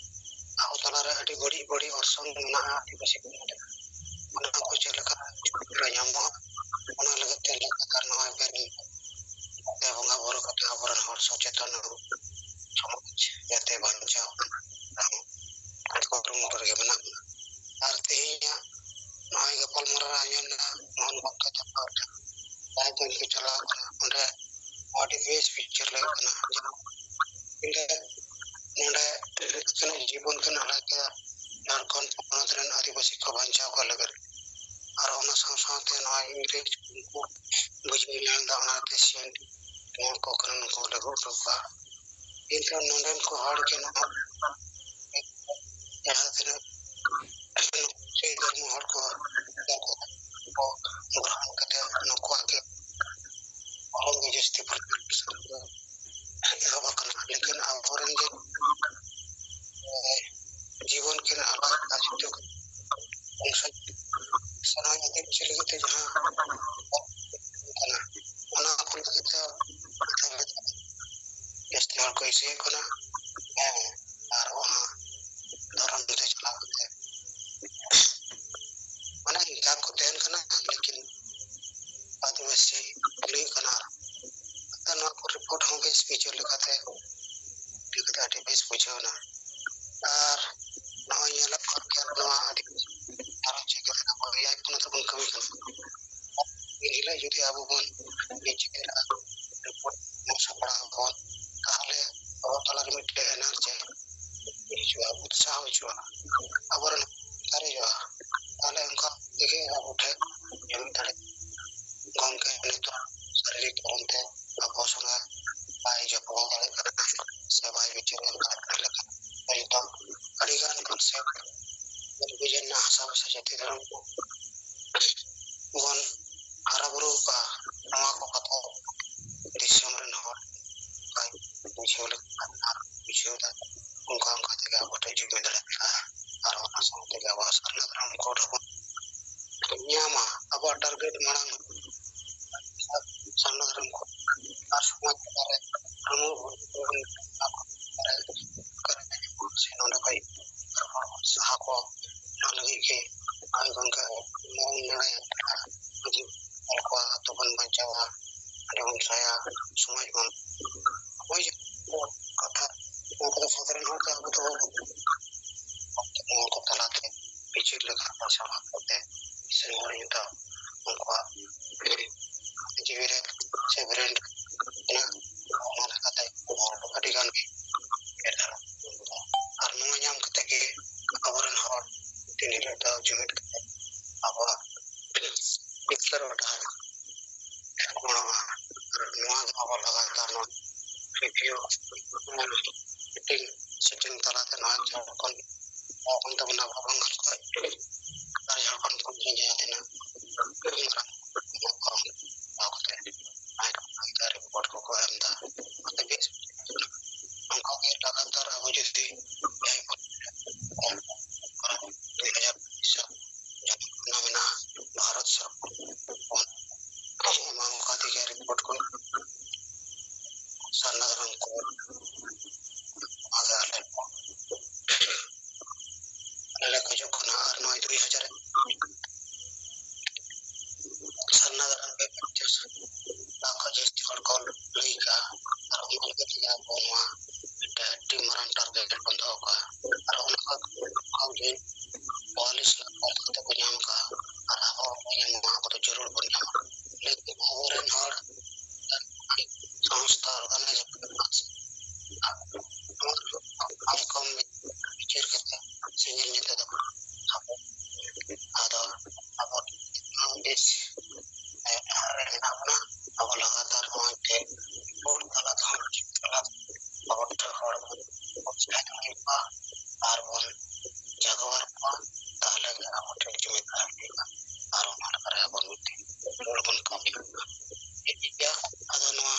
ᱟᱵᱚ ᱛᱟᱞᱟᱨᱮ ᱟᱹᱰᱤ ᱵᱟᱹᱲᱤᱡ ᱵᱟᱹᱲᱤᱡ ᱚᱨᱥᱚᱝ ᱢᱮᱱᱟᱜᱼᱟ, ᱟᱹᱫᱤᱵᱟᱹᱥᱤ ᱠᱚ ᱢᱩᱫᱽᱨᱮ᱾ ᱚᱱᱟ ᱠᱚ ᱪᱮᱫ ᱞᱮᱠᱟ ᱧᱟᱢᱚᱜᱼᱟ, ᱚᱱᱟ ᱞᱟᱹᱜᱤᱫ ᱛᱮ ᱞᱟᱜᱟᱛᱟᱨ ᱱᱚᱜᱼᱚᱭ ᱵᱮᱨᱮᱞ ᱛᱮ ᱵᱚᱸᱜᱟ ᱵᱩᱨᱩ ᱠᱟᱛᱮ ᱟᱵᱚᱨᱮᱱ ᱦᱚᱲ ᱥᱚᱪᱮᱛᱚᱱ ᱟᱵᱚ, ᱥᱚᱢᱟᱡᱽ ᱡᱟᱛᱮ ᱵᱟᱧᱪᱟᱣ ᱠᱩᱨᱩᱢᱩᱴᱩ ᱨᱮᱜᱮ ᱢᱮᱱᱟᱜ ᱵᱚᱱᱟ᱾ ᱟᱨ ᱛᱮᱦᱮᱧᱟᱜ ᱱᱚᱜᱼᱚᱭ ᱜᱟᱯᱟᱞᱢᱟᱨᱟᱣ ᱨᱮ ᱟᱸᱡᱚᱢ ᱞᱮᱱᱟ ᱢᱳᱦᱚᱱ ᱵᱷᱚᱠᱛᱚ ᱪᱟᱯᱟ ᱡᱟᱦᱟᱸᱭ ᱫᱚ ᱩᱱᱠᱩ ᱪᱟᱞᱟᱣ ᱠᱟᱱᱟ, ᱚᱸᱰᱮ ᱟᱹᱰᱤ ᱵᱮᱥ ᱯᱤᱠᱪᱟᱨ ᱞᱟᱹᱭ ᱠᱟᱱᱟ᱾ ᱡᱮᱢᱚᱱ ᱚᱸᱰᱮ, ᱱᱚᱰᱮ ᱡᱤᱵᱚᱱ ᱠᱤᱱ ᱟᱲᱟᱜ ᱠᱮᱫᱟ ᱡᱷᱟᱲᱠᱷᱚᱸᱰ ᱯᱚᱱᱚᱛ ᱨᱮᱱ ᱟᱹᱫᱤᱵᱟᱹᱥᱤ ᱠᱚ ᱵᱟᱧᱪᱟᱣ ᱠᱚ ᱞᱟᱹᱜᱤᱫ᱾ ᱟᱨ ᱚᱱᱟ ᱥᱟᱶ ᱥᱟᱶᱛᱮ ᱱᱚᱣᱟ ᱤᱝᱨᱮᱡᱽ ᱩᱱᱠᱩ ᱵᱩᱡᱷᱟᱹᱣ ᱧᱟᱢ ᱮᱫᱟ, ᱚᱱᱟᱛᱮ ᱥᱤ ᱮᱱ ᱰᱤ ᱱᱚᱣᱟ ᱠᱚ ᱠᱟᱹᱱᱩᱱ ᱠᱚ ᱞᱟᱹᱜᱩ ᱦᱚᱴᱚ ᱠᱟᱜᱼᱟ᱾ ᱮᱱᱠᱷᱟᱱ ᱱᱚᱰᱮᱱ ᱠᱚ ᱦᱚᱲ ᱜᱮ ᱱᱚᱣᱟ ᱡᱟᱦᱟᱸ ᱛᱤᱱᱟᱹᱜ ᱥᱮ ᱫᱷᱚᱨᱢᱚ ᱦᱚᱲ ᱠᱚ ᱠᱚ ᱜᱨᱚᱦᱚᱱ ᱠᱟᱛᱮ ᱱᱩᱠᱩᱣᱟᱜ ᱜᱮ ᱚᱞᱚᱜ ᱜᱮ ᱡᱟᱹᱥᱛᱤ ᱯᱨᱚᱪᱟᱨ ᱯᱨᱚᱥᱟᱨ ᱫᱚ ᱮᱦᱚᱵ ᱟᱠᱟᱱᱟ᱾ ᱞᱮᱠᱤᱱ ᱟᱵᱚᱨᱮᱱ ᱡᱮ, ᱮ, ᱡᱤᱵᱚᱱ ᱠᱤᱱ ᱟᱞᱟᱫᱟ ᱠᱟᱜᱼᱟ, ᱡᱮᱦᱮᱛᱩ ᱵᱚᱝᱥᱚ ᱥᱟᱱᱟᱢ ᱟᱹᱫᱤᱵᱟᱹᱥᱤ ᱞᱟᱹᱜᱤᱫ ᱛᱮ ᱡᱟᱦᱟᱸ ᱠᱟᱱᱟ, ᱚᱱᱟ ᱠᱚ ᱞᱟᱹᱜᱤᱫ ᱛᱮ ᱡᱟᱹᱥᱛᱤ ᱦᱚᱲ ᱠᱚ ᱤᱥᱤᱭᱮᱫ ᱠᱟᱱᱟ᱾ ᱦᱮᱸ, ᱟᱨ ᱚᱱᱟ ᱫᱷᱚᱨᱚᱢ ᱛᱮ ᱪᱟᱞᱟᱣ ᱠᱟᱛᱮ ᱢᱟᱱᱮ ᱤᱱᱠᱟ ᱠᱚ ᱛᱟᱦᱮᱱ ᱠᱟᱱᱟ, ᱞᱮᱠᱤᱱ ᱟᱹᱫᱤᱵᱟᱹᱥᱤ ᱠᱩᱞᱤᱜ ᱠᱟᱱᱟ᱾ ᱟᱨ ᱱᱚᱣᱟ ᱠᱚ ᱨᱤᱯᱳᱨᱴ ᱦᱚᱸ ᱵᱮᱥ ᱵᱩᱡᱷᱟᱹᱣ ᱞᱮᱠᱟᱛᱮ ᱠᱩᱞᱤ ᱠᱟᱛᱮ ᱟᱹᱰᱤ ᱵᱮᱥ ᱵᱩᱡᱷᱟᱹᱣ ᱮᱱᱟ᱾ ᱟᱨ ᱱᱚᱜᱼᱚᱭ ᱧᱮᱞᱚᱜ ᱠᱟᱱ ᱜᱮᱭᱟ, ᱱᱚᱣᱟ ᱟᱹᱫᱤᱵᱟᱹᱥᱤ ᱜᱷᱟᱨᱚᱸᱡᱽ ᱤᱫᱤ ᱠᱟᱛᱮ ᱟᱵᱚ ᱮᱭᱟᱭ ᱯᱚᱱᱚᱛ ᱨᱮᱵᱚᱱ ᱠᱟᱹᱢᱤ ᱠᱟᱱᱟ᱾ ᱢᱤᱫ ᱦᱤᱞᱳᱜ ᱡᱩᱫᱤ ᱟᱵᱚ ᱵᱚᱱ ᱪᱤᱠᱟᱹᱭᱟ, ᱨᱤᱯᱳᱨᱴ ᱥᱟᱯᱲᱟᱣ ᱟᱵᱚᱱ, ᱛᱟᱦᱚᱞᱮ ᱟᱵᱚ ᱛᱟᱞᱟᱨᱮ ᱢᱤᱫᱴᱮᱱ ᱮᱱᱟᱨᱡᱤ ᱦᱤᱡᱩᱜᱼᱟ, ᱩᱛᱥᱟᱦᱚ ᱦᱤᱡᱩᱜᱼᱟ, ᱟᱵᱚᱨᱮᱱ ᱥᱟᱨᱮᱡᱚᱜᱼᱟ᱾ ᱛᱟᱦᱚᱞᱮ ᱚᱱᱠᱟ ᱛᱮᱜᱮ ᱟᱵᱚ ᱴᱷᱮᱱ ᱡᱩᱢᱤᱫ ᱫᱟᱲᱮ ᱜᱚᱢᱠᱮ ᱱᱤᱛᱚᱜ ᱥᱟᱨᱤᱨᱤᱠ ᱠᱟᱨᱚᱱ ᱛᱮ ᱟᱵᱚ ᱥᱚᱸᱜᱮ ᱵᱟᱭ ᱡᱚᱯᱚᱲᱟᱣ ᱫᱟᱲᱮᱭᱟᱜ ᱠᱟᱱᱟ ᱥᱮ ᱵᱟᱭ ᱵᱤᱪᱟᱹᱨ ᱮᱢ ᱫᱟᱲᱮᱭᱟᱜ ᱠᱟᱱ ᱞᱮᱠᱟ ᱱᱤᱛᱚᱜ ᱟᱹᱰᱤᱜᱟᱱ concept ᱨᱮᱱᱟᱜ ᱦᱟᱥᱟ ᱵᱷᱟᱥᱟ ᱡᱟᱹᱛᱤ ᱫᱷᱚᱨᱚᱢ ᱠᱚ ᱵᱚᱱ ᱦᱟᱨᱟ ᱵᱩᱨᱩ ᱟᱠᱟᱫᱼᱟ᱾ ᱱᱚᱣᱟ ᱠᱚ ᱠᱟᱛᱷᱟ ᱫᱤᱥᱚᱢ ᱨᱮᱱ ᱦᱚᱲ ᱵᱟᱭ ᱵᱩᱡᱷᱟᱹᱣ ᱞᱮᱠᱷᱟᱱ ᱟᱨ ᱵᱩᱡᱷᱟᱹᱣ ᱫᱟ, ᱚᱱᱠᱟ ᱚᱱᱠᱟ ᱛᱮᱜᱮ ᱟᱵᱚ ᱴᱷᱮᱱ ᱡᱩᱢᱤᱫ ᱫᱟᱲᱮᱭᱟᱜᱼᱟ᱾ ᱟᱨ ᱚᱱᱟ ᱥᱟᱶ ᱛᱮᱜᱮ ᱟᱵᱚᱣᱟᱜ ᱥᱟᱨᱱᱟ ᱫᱷᱚᱨᱚᱢ code ᱦᱚᱸᱵᱚᱱ ᱧᱟᱢᱟ᱾ ᱟᱵᱚᱣᱟᱜ target ᱢᱟᱲᱟᱝ ᱥᱟᱨᱱᱟ ᱫᱷᱚᱨᱚᱢ code ᱟᱨ ᱥᱚᱢᱟᱡᱽ ᱛᱟᱞᱟᱨᱮ ᱦᱚᱲᱢᱚ ᱥᱮ ᱱᱚᱰᱮ ᱠᱷᱚᱱ ᱦᱚᱲ ᱥᱟᱦᱟ ᱠᱚ, ᱚᱱᱟ ᱞᱟᱹᱜᱤᱫ ᱜᱮ ᱟᱭᱳ ᱜᱚᱢᱠᱮ ᱢᱟᱨᱟᱝ ᱢᱚᱬᱮ ᱢᱟᱹᱡᱷᱤ ᱦᱚᱲ ᱠᱚᱣᱟᱜ ᱟᱹᱛᱩ ᱵᱚᱱ ᱵᱟᱧᱪᱟᱣᱟ, ᱟᱹᱰᱤ ᱵᱚᱱ ᱥᱟᱭᱟ, ᱥᱚᱢᱟᱡᱽ ᱵᱚᱱ ᱦᱳᱭ ᱠᱟᱛᱷᱟ, ᱱᱚᱣᱟ ᱠᱚᱫᱚ ᱥᱟᱫᱷᱟᱨᱚᱱ ᱦᱚᱲ ᱫᱚ ᱟᱵᱚ ᱫᱚ ᱱᱚᱣᱟ ᱠᱚ ᱛᱟᱞᱟᱛᱮ ᱵᱤᱪᱟᱹᱨ ᱞᱮᱠᱷᱟᱱ ᱯᱟᱥᱟᱣ ᱠᱟᱛᱮ ᱫᱤᱥᱚᱢ ᱦᱚᱲ ᱡᱚᱛᱚ ᱩᱱᱠᱩᱣᱟᱜ ᱡᱤᱣᱤ ᱨᱮ ᱥᱮ ᱵᱨᱮᱱ ᱨᱮ ᱚᱱᱟ ᱞᱮᱠᱟᱛᱮ ᱟᱹᱰᱤ ᱜᱟᱱ ᱜᱮ ᱮᱴᱟᱜ ᱟᱨ ᱱᱚᱣᱟ ᱧᱟᱢ ᱠᱟᱛᱮ ᱜᱮ ᱟᱵᱚᱨᱮᱱ ᱦᱚᱲ ᱛᱤᱱ ᱦᱤᱞᱳᱜ ᱫᱚ ᱡᱩᱢᱤᱫ ᱠᱟᱛᱮ ᱟᱵᱚᱣᱟᱜ ᱵᱤᱪᱟᱹᱨ ᱰᱟᱦᱟᱨ ᱜᱚᱲᱚᱜᱼᱟ᱾ ᱟᱨ ᱱᱚᱣᱟ ᱫᱚ ᱟᱵᱚ ᱞᱟᱜᱟᱛᱟᱨ ᱱᱚᱣᱟ ᱨᱤᱵᱷᱤᱭᱩ ᱢᱤᱴᱤᱝ ᱥᱮᱴᱤᱝ ᱛᱟᱞᱟᱛᱮ ᱱᱚᱣᱟ ᱡᱷᱟᱲᱠᱷᱚᱸᱰ ᱦᱚᱯᱚᱱ ᱛᱟᱵᱚᱱᱟ ᱵᱟᱵᱚᱱ ᱜᱚᱞᱯᱷᱚᱭ᱾ ᱟᱨ ᱡᱷᱟᱲᱠᱷᱚᱸᱰ ᱠᱷᱚᱱ ᱜᱮ ᱡᱟᱦᱟᱸ ᱛᱤᱱᱟᱹᱜ ᱢᱟᱨᱟᱝ ᱢᱮᱱᱟᱜ ᱠᱚᱣᱟ, ᱚᱱᱟ ᱠᱚᱛᱮ ᱟᱭᱢᱟ ᱨᱤᱯᱳᱨᱴ ᱠᱚᱠᱚ ᱮᱢ ᱮᱫᱟ᱾ ᱚᱱᱟᱛᱮ ᱵᱮᱥ ᱱᱚᱝᱠᱟ ᱜᱮ ᱞᱟᱜᱟᱛᱟᱨ ᱟᱵᱚ ᱡᱩᱫᱤ ᱡᱟᱦᱟᱸᱭ ᱠᱚ ᱫᱩᱭ ᱦᱟᱡᱟᱨ ᱯᱚᱸᱪᱤᱥ ᱡᱟᱦᱟᱸ ᱢᱮᱱᱟᱜᱼᱟ ᱵᱷᱟᱨᱚᱛ ᱥᱚᱨᱠᱟᱨ ᱮᱢᱟ ᱠᱚ ᱠᱷᱟᱹᱛᱤᱨ ᱜᱮ ᱨᱤᱯᱳᱨᱴ ᱠᱚ ᱥᱟᱨᱱᱟ ᱫᱷᱚᱨᱚᱢ ᱠᱚ ᱟᱞᱮ ᱟᱞᱮ ᱞᱮ ᱠᱷᱚᱡᱚᱜ ᱠᱟᱱᱟ᱾ ᱟᱨ ᱱᱚᱜᱼᱚᱭ ᱫᱩᱭ ᱦᱟᱡᱟᱨ ᱥᱟᱨᱱᱟ ᱫᱷᱚᱨᱚᱢ ᱜᱮ ᱯᱚᱧᱪᱟᱥ ᱞᱟᱠᱷ ᱠᱷᱚᱱ ᱡᱟᱹᱥᱛᱤ ᱦᱚᱲ ᱠᱚ ᱞᱟᱹᱭ ᱠᱟᱜᱼᱟ᱾ ᱟᱨ ᱚᱱᱟ ᱞᱟᱹᱜᱤᱫ ᱛᱮ ᱟᱵᱚ ᱱᱚᱣᱟ ᱢᱤᱫᱴᱮᱱ ᱟᱹᱰᱤ ᱢᱟᱨᱟᱝ ᱴᱟᱨᱜᱮᱴ ᱵᱚᱱ ᱫᱚᱦᱚ ᱠᱟᱜᱼᱟ᱾ ᱟᱨ ᱚᱱᱟ ᱠᱷᱚᱱ ᱠᱟᱹᱣᱰᱤ ᱵᱟᱭᱟᱞᱤᱥ ᱞᱟᱠᱷ ᱠᱚ ᱠᱟᱛᱮ ᱠᱚ ᱧᱟᱢ ᱠᱟᱜᱼᱟ᱾ ᱟᱨ ᱟᱵᱚ ᱵᱟᱵᱚᱱ ᱧᱟᱢᱟ, ᱚᱱᱟ ᱠᱚᱫᱚ ᱡᱟᱹᱨᱩᱲ ᱵᱚᱱ ᱧᱟᱢᱟ᱾ ᱞᱮᱠᱤᱱ ᱟᱵᱚᱨᱮᱱ ᱦᱚᱲ ᱥᱚᱝᱥᱛᱷᱟ ᱚᱨᱜᱟᱱᱟᱭᱤᱡ ᱱᱚᱣᱟ ᱠᱚᱢ ᱵᱤᱪᱟᱹᱨ ᱠᱟᱛᱮ ᱥᱮᱸᱜᱮᱞ ᱧᱮᱞ ᱛᱮᱫᱚ ᱟᱵᱚ ᱟᱫᱚ ᱟᱵᱚ ᱵᱮᱥ ᱰᱟᱦᱟᱨ ᱨᱮ ᱢᱮᱱᱟᱜ ᱵᱚᱱᱟ᱾ ᱟᱵᱚ ᱞᱟᱜᱟᱛᱟᱨ ᱱᱚᱜᱼᱚᱭ ᱛᱮ ᱵᱷᱳᱴ ᱛᱟᱞᱟ ᱛᱮᱦᱚᱸ ᱛᱟᱞᱟ ᱟᱵᱚ ᱴᱷᱮᱱ ᱦᱚᱲ ᱵᱚᱱ ᱩᱛᱥᱟᱦᱤᱛ ᱦᱩᱭᱩᱜᱼᱟ ᱟᱨ ᱵᱚᱱ ᱡᱟᱜᱣᱟᱨ ᱠᱚᱣᱟ᱾ ᱛᱟᱦᱚᱞᱮ ᱜᱮ ᱟᱵᱚ ᱴᱷᱮᱱ ᱡᱩᱢᱤᱫ ᱦᱩᱭᱩᱜᱼᱟ ᱟᱨ ᱚᱱᱟ ᱞᱮᱠᱟᱨᱮ ᱟᱵᱚ ᱢᱤᱫᱴᱮᱱ ᱨᱚᱲ ᱵᱚᱱ ᱠᱟᱹᱢᱤᱭᱟ᱾ ᱴᱷᱤᱠ ᱜᱮᱭᱟ, ᱟᱫᱚ ᱱᱚᱣᱟ